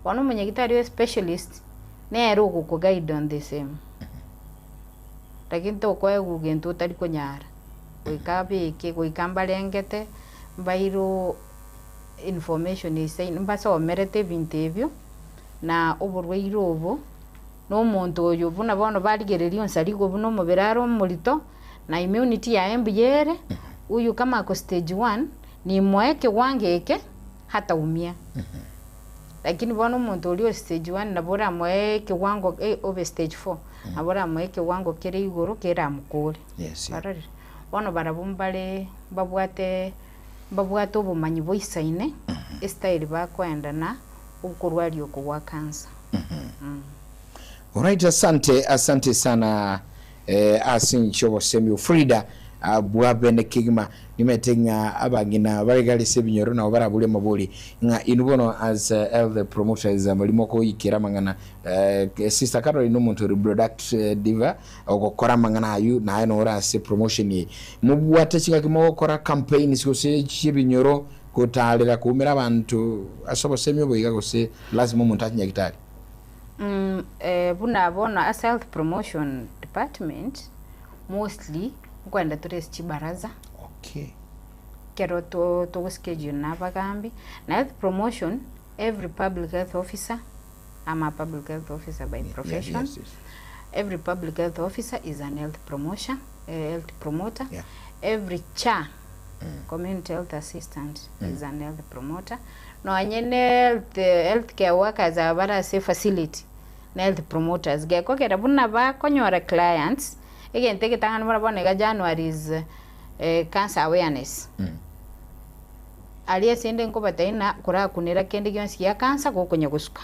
Bono omonyagitari oyo specialist, nere ogokoguide on the same. Lakini tokoegwa gento otari konyara, goika abeke, goika mbarengete, mbairwe information ase mbasomerete ebinto ebio. Na oborwaire obo, na omonto oyo buna bono barigereria onsarigwe buna omobere are omorito, na immunity yaye mbuya ere, huyu kama ako stage one, nimoe ekewango eke, hataumia. Lakini bono omonto oria o stage one nabo oramoe ekewango obe stage four, nabo oramoe ekewango kere igoro keramokore. Yes. Kwarorire? Bono barabwo mbare mbabwate mbabwate obomanyi boisaine, estyle bakoenda na. Okorwaria oko gwa cancer. Alright, asante asante sana eh, ase enchera obosemi Frida ah, bwa bene kegima nimete ng'a abang'ina bare gare ase ebinyoro nabo baraborie amabori ng'a inwe bono as eh, health promoters eh, mori mokoikera amang'ana eh, Sister Caroline omonto ore product eh, diva ogokora amang'ana aywo naye nore ase promotion eye mobwate chingaki mogokora campaigns gose chiebinyoro Gotaarera koumera abanto ase obosemi obo iga gose lasima omonto ache nyagitari? Buna bono ase health promotion department mostly nkoenda tore ase chibaraza Okay. ekero to togoschedule na abagambi, na health promotion every public health officer, I'm a public health officer by profession, Yes, yes. every public health officer is an health promotion, health promoter, Yeah. every cha Community health assistant is an health promoter. Nonye ne health, health care workers aba bare ase facility ne health promoters. Gekogera buna bakonyora clients, egento egetang'ani buna bono iga January is eh, cancer awareness. Aria ase inde nkobatebia ng'a korakunera kende gionsi gia cancer gokonya gosuka.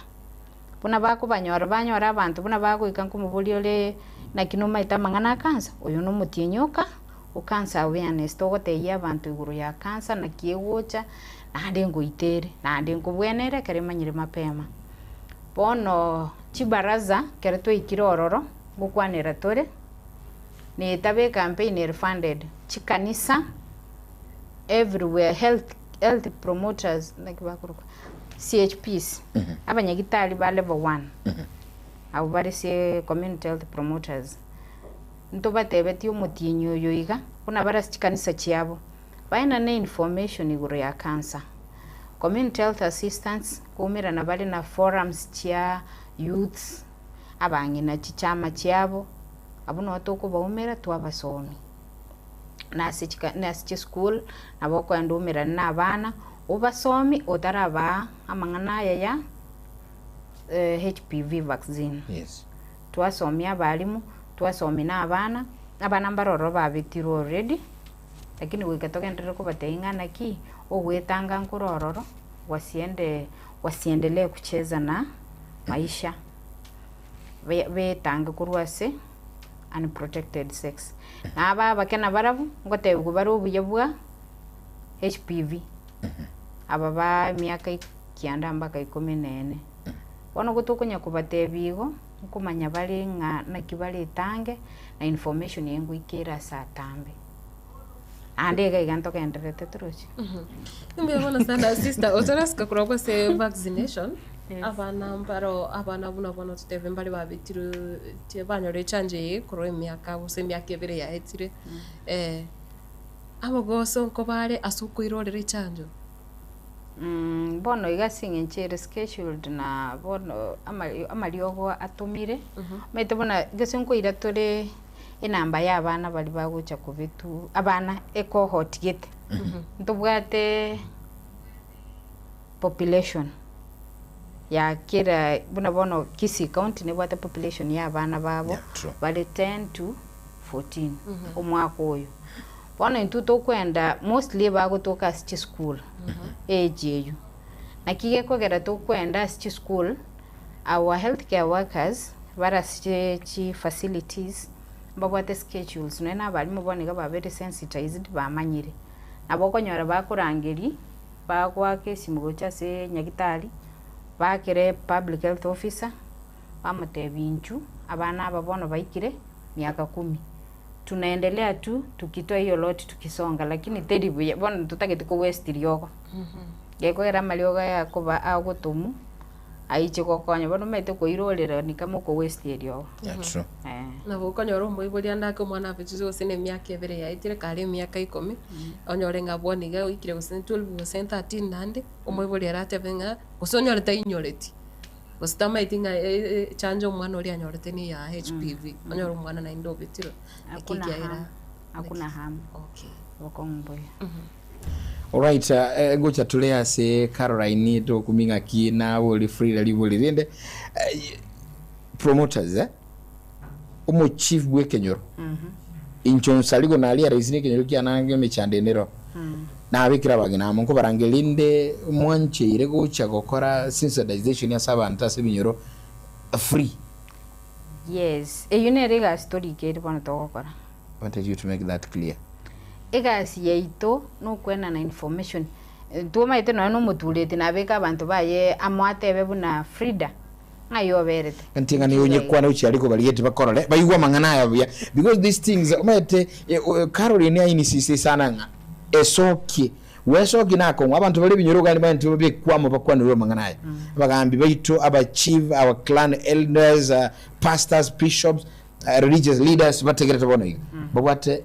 Buna bakobanyora banyora abanto buna bagoika nkomoboria ore naki nomaete amang'ana a cancer, oyo nomotienyi oka o cancer awareness togotebia abanto igoro ya cancer naki egocha, naende ngoita ere, naende nkobwena ere ekero emanyire mapema. Bono chibaraza ekero twaikire ororo, ngokwanera tore, netabe ecampaign ere funded, chikanisa everywhere health health promoters naki bakorokwa CHPs, abanyagitari ba level one, abwo bare ase community health promoters, ntobatebetie omotienyi oyo iga, buna bare ase chikanisa chiabo, baenane information igoro ya cancer. Community health assistants, koumerana bare na forums chia youths, abang'ina chichama chiabo, abwo nabo tokobaumera twabasomi. Na ase chika na ase chisukuru, nabo okoenda oumerane na abana, obasomi otarabaa amang'ana aya ya HPV vaccine. Yes. Twasomia abalimu, twasomia na abana, abana mbare ororo babetirwe already, lakini goika togenderere kobatebia ng'a naki, ogoetanga nkore ororo, wasiende wasiendelee kucheza na maisha, be betange korwa ase unprotected sex. Na aba abake nabarabwo, ngotebiwa bare obuya bwa HPV, aba ba emiaka kianda mpaka ikomi na ene. Bono igo tokonya kobatebia igo, nkomanya bare ng'a naki baretange, na information eye ngoika ere ase atambe. Naende iga iga ntogendererete toroche. Mbuya mono sana sister, otarasika korwa ase vaccination, abana mbaro abana buna bono totebe mbare babetirwe tie banyora echanjo eye korwa emiaka gose emiaka ebere yaetire, amagoso nkobare ase okoirorera echanjo? Bono iga ase eng'encho ere scheduled na bono amariogo atomire, omanyete buna gose nkoira tore enamba ya abana baria bagocha kobetwa abana ecohort gete, ntobwate population ya kera buna bono Kisii county nebwate population ya abana babo Yeah, true. bare 10 to 14 omwaka oyo. Bono intwe tokwenda mostly ebagotoka ase chisukuru age eywo. Naki gekogera tokwenda ase chisukuru, our health care workers bare ase chi facilities mbabwate schedules nonye na abalimu bono iga babeire sensitized bamanyire. Nabo okonyora bakorangeria, bagoaka esimo gocha ase nyagetari, baakere public health officer, bamotebia inchu abana aba bono baikire miaka kumi. Tunaendelea tu tukitoa hiyo lot tukisonga lakini teri buya bono ntotagete ko waste riogo. Gekogera amariogo aya akoba agotomwa aiche gokonya bono omanyete koirorera ni kama oko waste eriogo. Yeah, true. Eh. Nabo okonyora omoibori ande ake omwana abechire gose na emiaka ebere yaetire kare emiaka ikomi, onyore ng'a bono iga oikire gose 12 gose 13 naende, omoibori ere atebe ng'a gose onyore tainyoreti. Gose tamaeti ng'a echanjo omwana oria anyorete ne ya HPV, onyore omwana naende obetirwe, naki Hakuna ekiagera hamu, hakuna hamu, okay. obokong'u mbuya. Alright, eh, ngocha tore ase Caroline tokumia ng'aki nabori Frida ribori rinde eh, promoters eh? omochief bwa ekenyoro inche onsarigo naria raisi na ekenyoro kiane emechando ende ero nabekire abageni amo nkobarangeria rinde mwancheire gocha gokora sensitization ase abanto ase ebinyoro free. Yes, eyio nere egasi torikeire bono togokora. I wanted you to make that clear. Egasi yaito nokwenana information, twomanyete nonya na omotureti nabeke abanto baye amo atebe buna Frida. Ng'ai oberete? Nti ng'a nigo onyekwana gochia aria kobarigetie bakorore baigwe amang'ana aya buya because these things omanyete Caroline ainsiste sana ng'a esokie gwesokia nakong'u abanto bare ebinyoro iga bamanyete babekwe amo bakwanerwe amang'ana aya abagambi baito aba chief our clan elders pastors bishops religious leaders bategerete bono iga babwate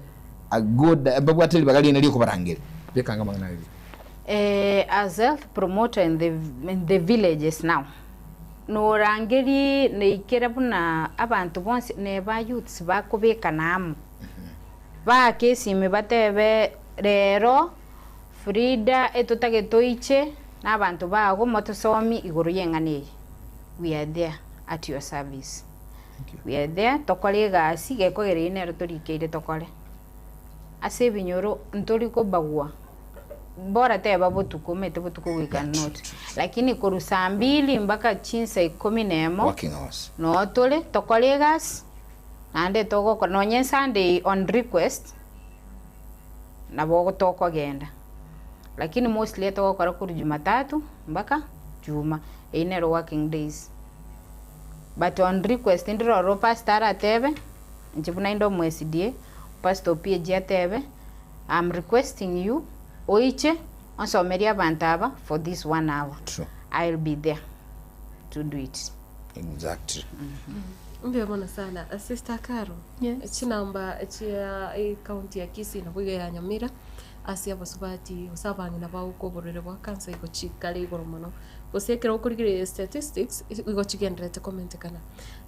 a good babwate ribaga rinene riokobarangeria bekanga amang'ana aya buya. As health promoter in the in the villages now. Norangerie neikere buna abanto bonsi neba youths bakobekana amo, baake esimi batebe rero Frida etotagete oiche na abanto bago motosomi igoro y'eng'ana eye, we are there at your service. We are there tokore egasi gekogera eyio nero torikeire tokore. Ase ebinyoro ntori kobagua. Bora teba botuko, omanyete botuko we can not. Lakini korwa saa mbili mpaka chinsa ikomi na emo, Working hours. noo tore, tokore egasi, naende togokora nonye Sunday on request, nabo tokogenda. Lakini mostly etogokora korwa Jumatatu mpaka Juma, eyio nero working days. But on request ndire ororo pastor aratebe, inche buna inde omo SDA, pastor o PAG atebe, I'm requesting you oiche onsomerie abanto aba for this one hour. True. I'll be there to do it. Exactly. Mbuya mono sana. Sister Caro, Yes. chinamba chia ecounty ya Kisii nabo iga ya Nyamira ase abasubati gose abang'ina bagoka oborwaire bwa cancer igo chikare igoro mono. Gose ekero okorigereria statistics igo chigendererete komentekana.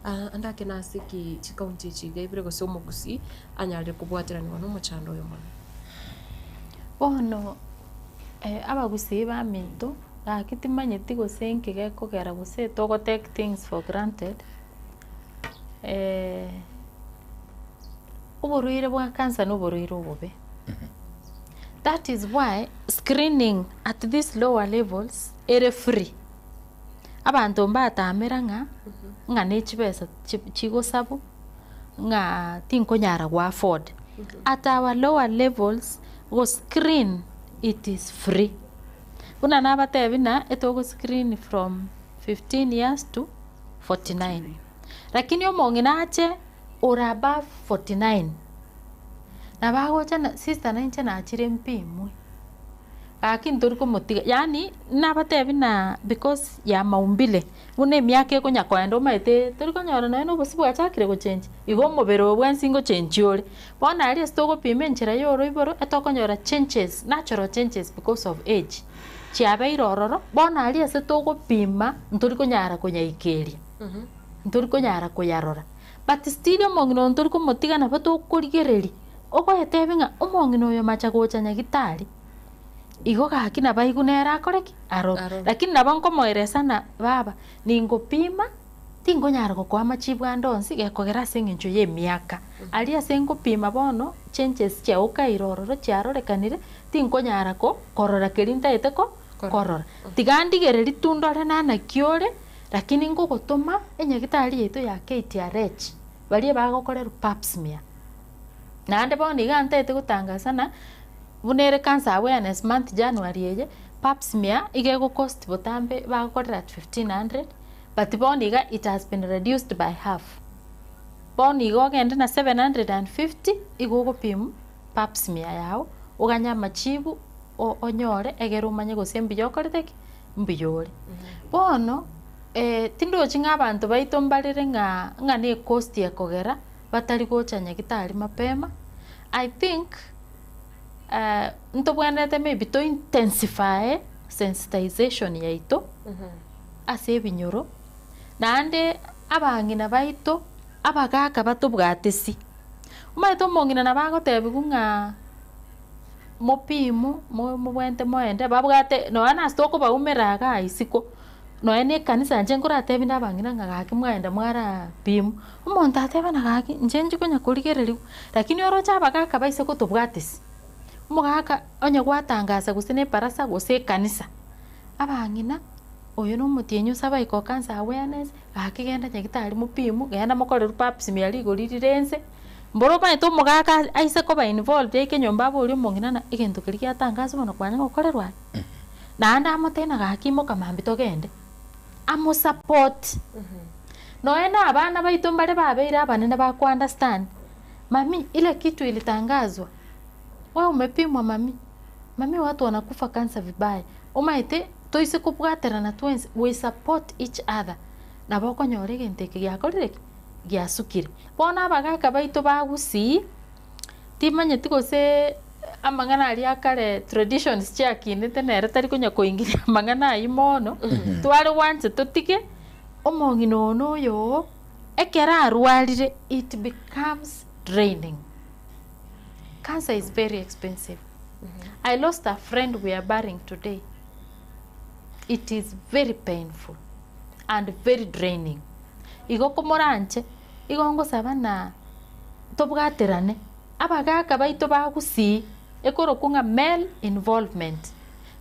Ande ake nase ki chicounty echi iga ibere gose omogusii anyarire kobwateranigwa nomochando oyo mono. Bono abagusii baminto, gaki timanyeti gose nki gekogera gose togo take things for granted, oborwaire bwa cancer na oborwaire obobe. That is why screening at these lower levels ere free. Abanto mbatamera ng'a, ng'a ne chibesa chi- chigosabwa, ng'a tinkonyara go afford. At our lower levels, go screen it is free. Buna nabatebi ng'a etogo screen from 15 years to 49. Lakini omong'ina ache ore above 49, nabo agocha na sister nainche nachire mpimwe. Gaki ntori komotiga yaani nabatebi ng'a because ya maumbile, buna emiaka ekonya koenda omanyete tori konyora nonye na obosio bwachakire gochenji, igo omobere oyo bwensi ngochenji ore. Bono aria ase togopima enchera ya oroiboro etokonyora changes, natural changes because of age, chiabeire ororo, bono aria ase togopima ntori konyara konyaikeria, ntori konyara koyarora. But still omong'ina oyo ntori komotiga nabo tokorigereria, ogoetebia ng'a omong'ina oyo macha gocha nyagitari, igo gaki nabo aigwe nere akore ki? Arore. Arore. Lakini nabo nkomoeresa ng'a baba, ningopima, tinkonyara gokoa amachibu ande onsi gekogera ase eng'encho ya emiaka. Aria ase ngopima bono, changes chiagokaire ororo chiarorekanire, tinkonyara ko korora keria ntaete ko korora. Tiga ndigereria tu ndore nanaki ore, lakini ngogotoma enyagitari yaito ya KTRH, baria bagokorerwa pap smear. Naende bono iga ntaete gotangasa ng'a buna ere cancer awareness month January eye, pap smear iga egocost botambe bagokorera at 1500, but bono iga it has been reduced by half. Bono iga ogende na 750, igo ogopimwa pap smear yago, oganye amachibu onyore egere omanye gose mbuya okorete ki? Mbuya ore. Bono tindochi ng'a abanto baito mbarere ng'a ng'a na ecost ekogera batari gocha nyagitari mapema, I think ntobwenerete maybe to intensify sensitization yaito ase ebinyoro, naende abang'ina baito, abagaka batobwatesi. Omanyete omong'ina nabo agotebiwa ng'a mopimwe, mobwente moende, babwate nonya nase tokobaumera igaa isiko, nonya na ekanisa inche nkoratebie na abang'ina ng'a gaki mwaenda mwarapimwa, omonto atebe ng'a gaki inche nchi konya korigereriwa, lakini oroche abagaka baise kotobwatisia, omogaka onye gwatangasa gose na ebarasa gose ekanisa, abang'ina oyo na omotienyi osabe aike o cancer awareness, gaki genda nyagetari mopimwe, genda mokorerwe pap smear rigori rire ense, mboro omanyete omogaka aise koba involved aike nyomba aborie omong'ina ng'a egento keria giatangaswa bono kwanya gokorerwa aye. Naende amotebie ng'a gaki imoka mambia togende, amosupport. Nonya na abana baito mbare babeire abanene ba ko understand, mami ile kitu ilitangazwa, wewe umepimwa mami, mami watu wanakufa cancer vibaya, omanyete toise kobwaterana twensi, we support each other, nabo okonyora egento eke giakorire ki? Giasukire. Bono abagaka baito ba gusii, timanyeti gose amang'ana aria akare traditions chiakinete nere tari konya koingiria amang'ana aywo mono, tware gwancha totige omong'ina oyo na oyo oo, ekero arwarire it becomes draining. Cancer is very expensive. I lost a friend we are burying today, it is very painful and very draining. Igo komoranche, igo ngosaba ng'a tobwaterane, abagaka baito ba gusii, ekorokwa ng'a male involvement.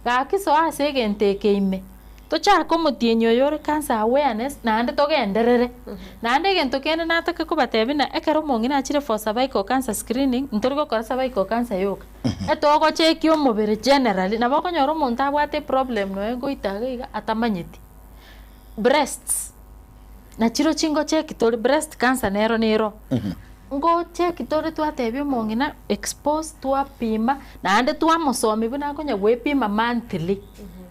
Gaki soa ase egento eke ime, tochake omotienyi oyo ore cancer awareness naende togenderere. Naende egento kende natake kobatebia buna ekero omong'ina achire for cervical cancer screening, ntori gokora cervical cancer yoka, etogochekia omobere generally, nabo okonyora omonto abwate eproblem nonya goita iga iga atamanyeti. Breasts, nachiro chingocheki tore, breast cancer nero nero, ngocheki tore twatebia omong'ina expose twapima, naende twamosomia buna akonya goepima monthly,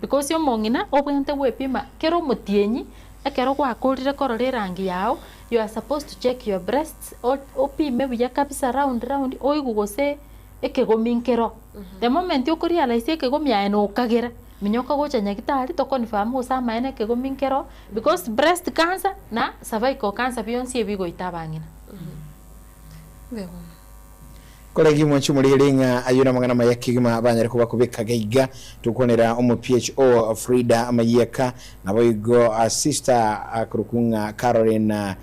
because omong'ina obwenerete goepima kera omotienyi, ekero gwakorire korora erangi yago, you are supposed to check your breasts, opime buya kabisa round round, oigwe gose ekegomi nkero. The moment okorealise ekegomi aye nokagera, minyoka gocha nyagitari toconfirm gose amaene ekegomi nkero, because breast cancer na cervical cancer bionsi ebi bigoita abang'ina. Mbuya mono. Koregi mwanche omorigeri ng'a ayio namang'ana amaya kegima banyare koba kobeka gaiga tokwanera omo PHO Frida Mayieka naboigo sister akorokwa ng'a Caroline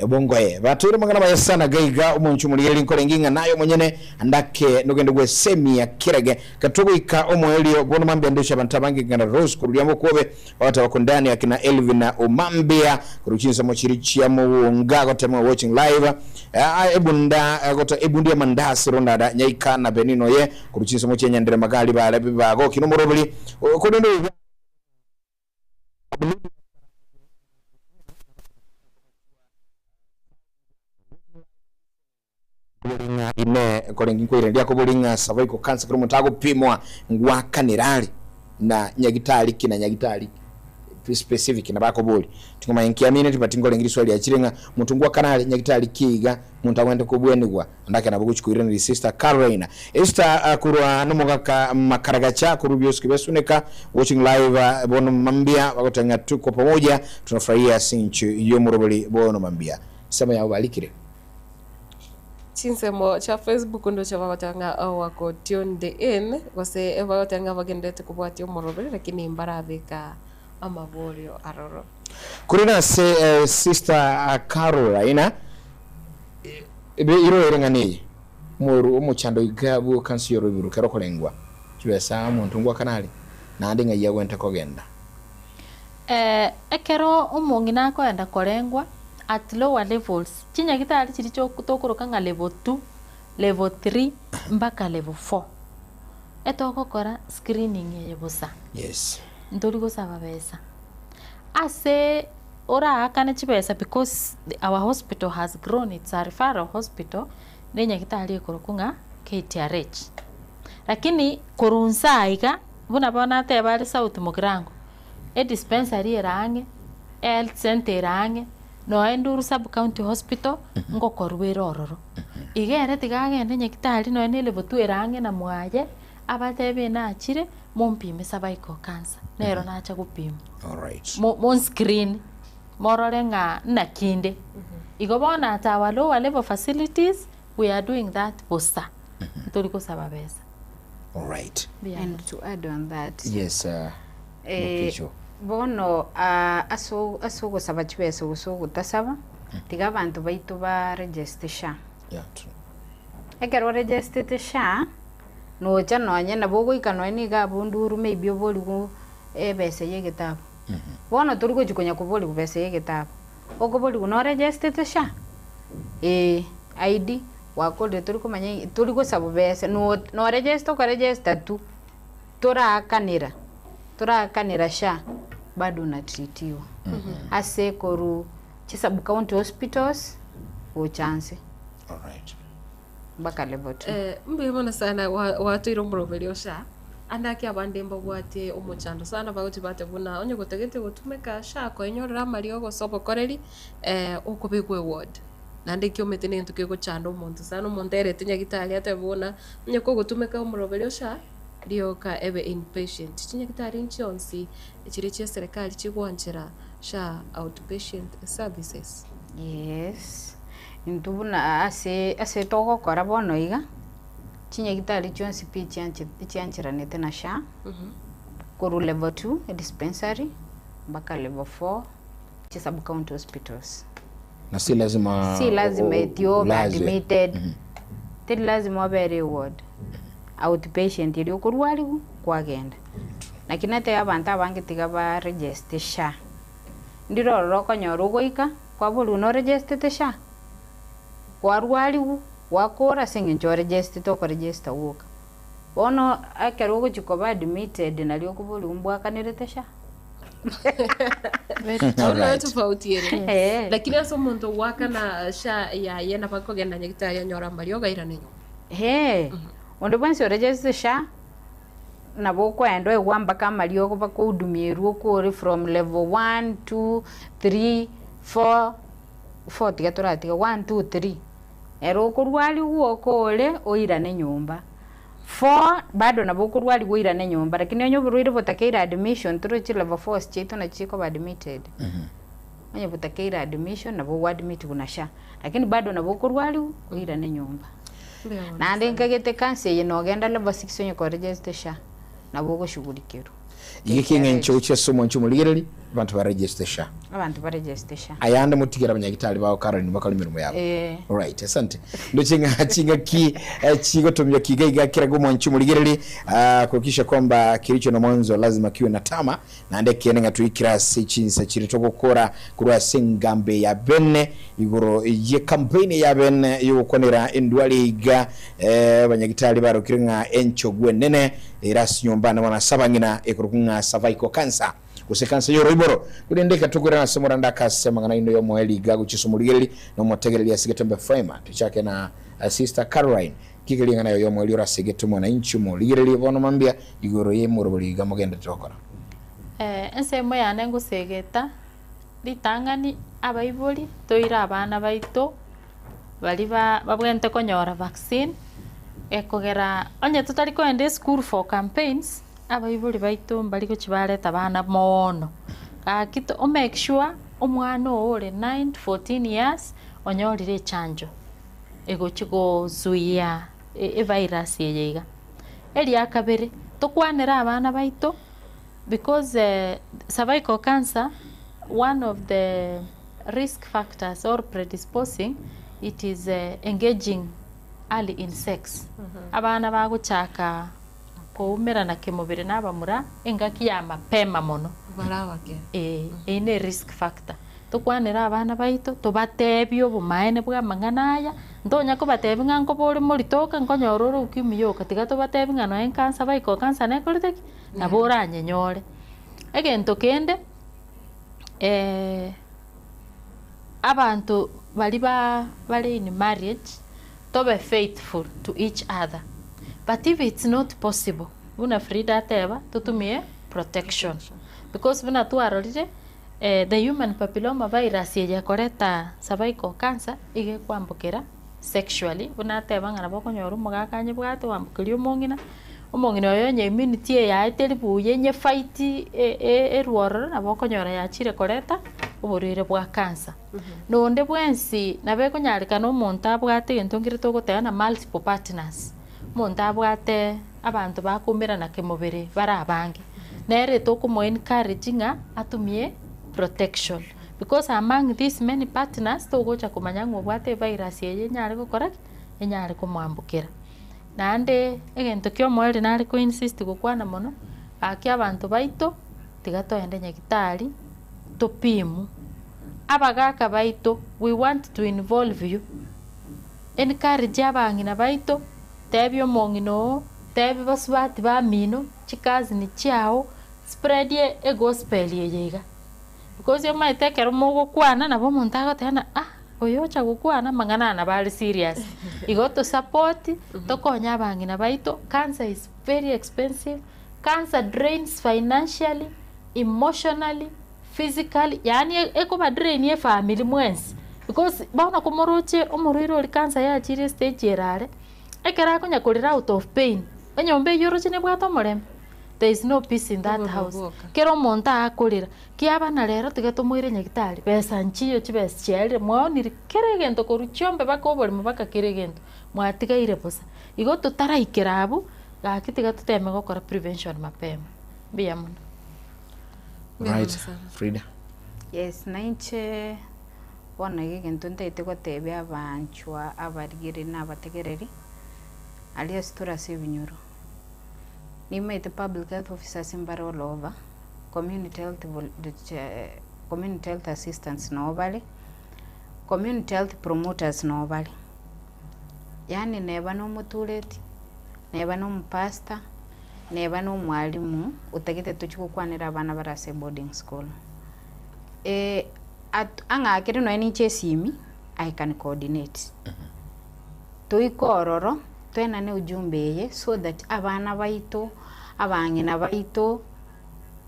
Bongoe batoire amang'ana amaya sana gaiga omonche omorigeri nkorenge ng'a naye omonyene ndake nogende gwesemia kerage katogoika omoerio bono mambia ndoche abanto abange ng'a Rose koruria mokwobe Ogoteba kundani akina Elvin Omambia korwa chinsemo chiria chia Mugunga gotema watching live ebunda gota ebundi ya mandasi rondada nyaika na Benino ye korwa chinsemo chia Nyandere Magari bare bagoki nomoroberi korende oyo Koboring'a ime korenge nkoiraneri akoboring'a cervical cancer kero omonto agopimwa ngwakanera are na nyagitari ki na nyagitari ki specific nabo akobori tingomanya nki amineti but nkorenge riswali riachire ng'a omonto ngwakana are nyagitari ki iga omonto agwenerete kobwenigwa ande ake nabo gochi koiraneria sister Caroline Esther korwa nomogaka Makaragacha korwa Bioski Besuneka watching live bono mambia bagoteba ng'a tuko pamoja tunafurahia ase eng'encho yomorobori bono mambia ensemo yabo barikire. Chinsemo chia Facebook ndoche bagoteba ng'a wako tuned in, gose bagoteba ng'a bagendererete kobwatia omoroberi lakini mbarabeka amaborio aroro. Korende ase sister Carolina, iro ereng'ana eye, omoru omochando iga bw'ekansa y'oroiboro kero okorengwa chibesa omonto ngwakana are, naende ng'ai agwenerete kogenda. Ekero omong'ina akoenda korengwa at lower levels, chinyagitari chiria chio tokoroka ng'a level two, level three, mpaka level four, etogokora screening eye bosa. Yes. Ntori gosaba besa. Ase oraakane chibesa because our hospital has grown, it's a referral hospital, na enyagitari ekorokwa ng'a KTRH. Lakini korwa inse aiga, buna bono nateba are South Mugirango, edispensary ere ang'e, ehealth centre ere ang'e, noe Nduru sub county hospital, ngokorwa ere ororo. Iga ere tiga agende nyagitari nonya na elevel two ere ang'e na mwaye, abatebie nachire, mompime cervical cancer, nero nacha gopimwa. Alright. Mo monscreen, morore ng'a naki inde. Igo bono at our lower level facilities, we are doing that bosa, ntori gosaba besa. Alright. Mbuya And to add on that, Yes, uh, eh, Mukicho. bono ah, ase ase ogosaba chibesa gose ogotasaba, tiga abanto baito ba register SHA. Yeah, true. Ekero oregestete SHA, nocha nonye nabo ogoika nonye niga abwo nduru maybe oborigwe ebesa ya egetabu. Bono tori gochi konya koborigwa besa ya egetabu, okoborigwa noregestete SHA? Eeh, ID, gwakorire tori komanya ng'a tori gosabwa besa no noregesta okoregesta tu, toraakanera toraakanera SHA bado unatreatiwa. Ase korwa chisub county hospitals gocha nse Alright. mpaka level two. Mbuya mono sana gwatoire omoroberi o SHA, ande ake abande mbabwate omochando sana bagochi bateba buna onye gotagete gotumeka SHA koenyorera amariogo gose obokoreri, okobekwa eward. Naende ekio omanyete na egento kegochanda omonto sana, omonto aerete nyagitari atebe buna, onye kogotumeka omoroberi o SHA, rioka ebe inpatient. Chinyagitari nchionsi chiria chia eserekari chigwanchera SHA outpatient services. Yes, intwe buna ase ase togokora bono iga, chinyagitari chionsi pi chianche chiancheranete na SHA, korwa level two edispensary mpaka level four, chisub county hospitals. Na si lazima Si lazima eti obe ulazwe. admitted, teri lazima obere eward, outpatient eria okorwariwa kwagenda. Naki natebia abanto abange tiga ba register SHA. Ndire ororo okonyora ogoika, kwaborigwa noregestete SHA? Kwarwariwu, gwakora ase eng'encho oregestete okoregesta gwoka. Bono ekero ogochia koba admitted nario okoborigwa mbwakanerete SHA? Abwo nayo tofauti ere. Eh. Lakini ase omonto ogwakana SHA yaye nabo akogenda nyagitari anyore amariogo airane nyomba. Eeh, onde bwensi oregestete SHA, nabo okoenda oegwa mpaka amariogo bakohudumirwe okore from level one, two, three, four, four tiga toratiga, one, two, three. Ere okorwariwa okore oirane nyomba. Four, bado nabo okorwariwa oirane nyomba, lakini onye oborwaire botakeire admission torochi level four chiaito nachi chikoba admitted. Onye botakeire admission nabo ogoadmitiwa na SHA, lakini bado nabo okorwariwa oirane nyomba. Naende nkagete kansa eye nogenda level 6 onye koregeste SHA nabo ogoshughulikerwa. Iga ekieng'encho gochia ase omwancho omorigereri, abanto baregeste SHA. Abanto baregeste SHA. Ayande motigere abanyagitari bao Caroline bakore emeremo yabo. Eh. Alright, asante. Ndoche ng'a ching'aki eh, chigotomia kiga iga kera omwancho omorigereri ah, kuhakikisha kwamba kilicho na mwanzo lazima kiwe na tama Naende ekeene ng'a toikire ase chinsa chiria togokora korwa ase engambe ya bene igoro y'ekampeini ya bene y'ogokwanera endwari iga. Abanyagitari barokire ng'a enchogu enene ere ase nyomba ane bono ase abang'ina ekorokwa ng'a cervical cancer gose cancer y'oroiboro. Korende eka tokoirana ase omoranda aka ase amang'ana aino y'omoerio iga gochia ase omorigereri na omotegereri ase Getembe FM. Tochake na Sister Caroline. Kika ring'ana ayo y'omoerio ore ase egetumwa na inche omorigererie bono mambia igoro y'emorobori iga mogenderete gokora. Ensemo yane ngosegeta ritang'ani abaibori toire abana baito baria ba babwenerete konyora vaccine, ekogera onye totari kogenda esukuru for campaigns, abaibori baito mbari gochia bareta abana moono. Gaki to omake sure omwana oo ore 9 to 14 years onyorire echanjo. Egochia gosuia evirus eye iga. Eria kabere, tokwanere abana baito because cervical cancer one of the risk factors or predisposing it is engaging early in sex. Abana bagochaka koumerana kemobere na abamura engaki ya mapema mono. Bare abake. Eeh, eyio ne risk factor. Tokwanere abana baito, tobateebie obomaene bw'amang'ana aya, ntonya kobateebia ng'a nkoba ore morito oka, nkonyora ore ukimwi yoka, tiga tobateebie ng'a nonya enkansa baika okansa nekorete ki? Nabo oranyenyore. Egento kende, abanto baria ba bare in marriage, tobe faithful to each other, but if it's not possible, buna Frida ateba, totumie protection, because buna twarorire. The human papilloma virus eye ekoreta cervical cancer iga ekwambokera sexually buna ateba ng'a nabo okonyora omogaka anyebwate oambokeria omong'ina, omong'ina oyo onye immunity yaye teri buya enye fight erwe ororo nabo okonyora yachire koreta oborwaire bwa cancer. Na onde bwensi nabo ekonyarekana omonto abwate egento nkere togoteba na multiple partners, omonto abwate abanto bakoumerana kemobere bare abange. Nere tokomo encourage ng'a atumie protection because among these many partners togocha komanya ng'a obwate evirus eye enyare gokora ki? Enyare komoambukera. Naende egento kia omoerio nare ko insist gokwana mono, gaki abanto baito tiga toende nyagetari topimwe, abagaka baito we want to involve you, encourage abang'ina baito, tebia omong'ina oo, tebia basubati bamino. Chikazini chiao, spread egospel eye iga, because omanyete ekero mogokwana nabo omonto agoteba ng'a ah oyo ocha gokwana amang'ana aya nabo are serious. Igo tosupport, tokonye abang'ina baito, cancer is very expensive, cancer drains financially, emotionally, physically, yaani ekoba drain efamiri mwensi, because bono komoroche omorwaire oria cancer yachire estage ere are. Ekero akonya korera out of pain, enyomba eyio oroche nebwate omorembe? There is no peace in that house. Kera omonto akorera, kiaba na rero tiga tomoire nyagitari, besa nchiyo chibesa chiarire, mwaonire kera egento korwa chiombe baka oboremo baka kera egento, mwatigaire bosa. Igo totaraikera abwo, gaki tiga toteme gokora prevention mapema. Mbuya mono. Right, Frida. Yes, nainche Bono iga egento ntagete gotebia abanchwa abarigereria na abategereri, aria ase tore ase ebinyoro. Nimaete public health officers mbare all over, community health vol community health assistants noo bare, community health promoters noo bare. Yaani neba na omotureti, neba na omopastor, neba na omwalimu otagete tochie gokwanera abana bare ase eboarding school. At ang'akere nonye ninche esimi, I can coordinate. Toike ororo, toenane ujumbe eye so that abana baito, abang'ina baito,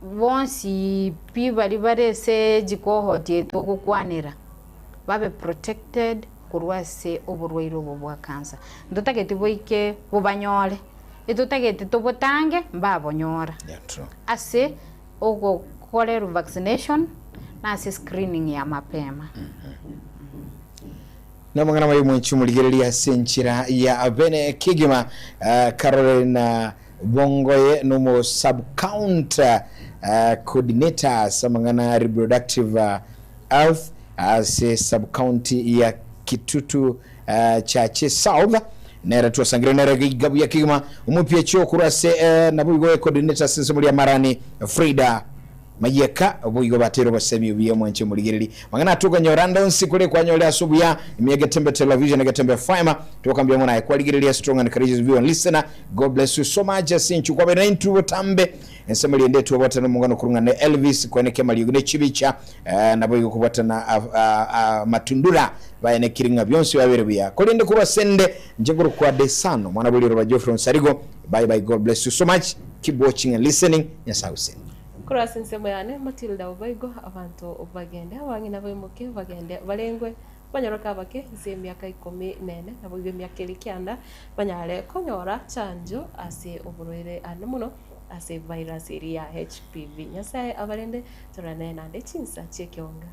bonsi pi baria bare ase ejikohoti eye togokwanera, babe protected korwa ase oborwaire obo bwa cancer. Ntotageti boike bobanyore, etotagete tobotange mbabonyora. Yeah, true. Ase ogokorerwa vaccination na ase screening ya mapema. Namang'ana maye mwenchi omorigereria ase enchera ya bene kegima uh, Caroline Bongoye nomo sub county uh, coordinator ase amang'ana reproductive uh, health ase sub county ya Kitutu uh, Chache South nere twasangire nere giga buya kegima omopiachi okorwa ase uh, nabo igo coordinator ase ensemo ria Marani Frida Mayeka boigo bateire obosemi obuya mwanche omorigereri. Mang'ana atokonyora ande onsi kore kwanyore ase obuya ime Getembe Television Getembe FM tokambia mono aye kwarigereria strong and courageous viewer and listener God bless you so much ase inchu kwabeire naintwe botambe ensemo riende twabwatana omong'ana okorung'ana na Elvis kweneke amariogi ne chibicha eh, naboigo kobwatana ah, ah, ah, matundura baenekiri ng'a bionsi babere buya korende korwa sende nche nkorokwa Desano mwana bw'eriroba Geoffrey Onsarigo bye bye God bless you so much keep watching and listening Nyasaye agosenie. Korwa ase ensemo yane, Matilda Obaigwa, abanto bagende, abang'ina baimoke bagende barengwe, banyoroke abake inse y'emiaka ikomi nene, naboigo emiaka ere kianda, banyare konyora chanjo ase oborwaire ande mono ase virus eria ya HPV. Nyasae abarende, tororane naende chinsa chi'ekeonga.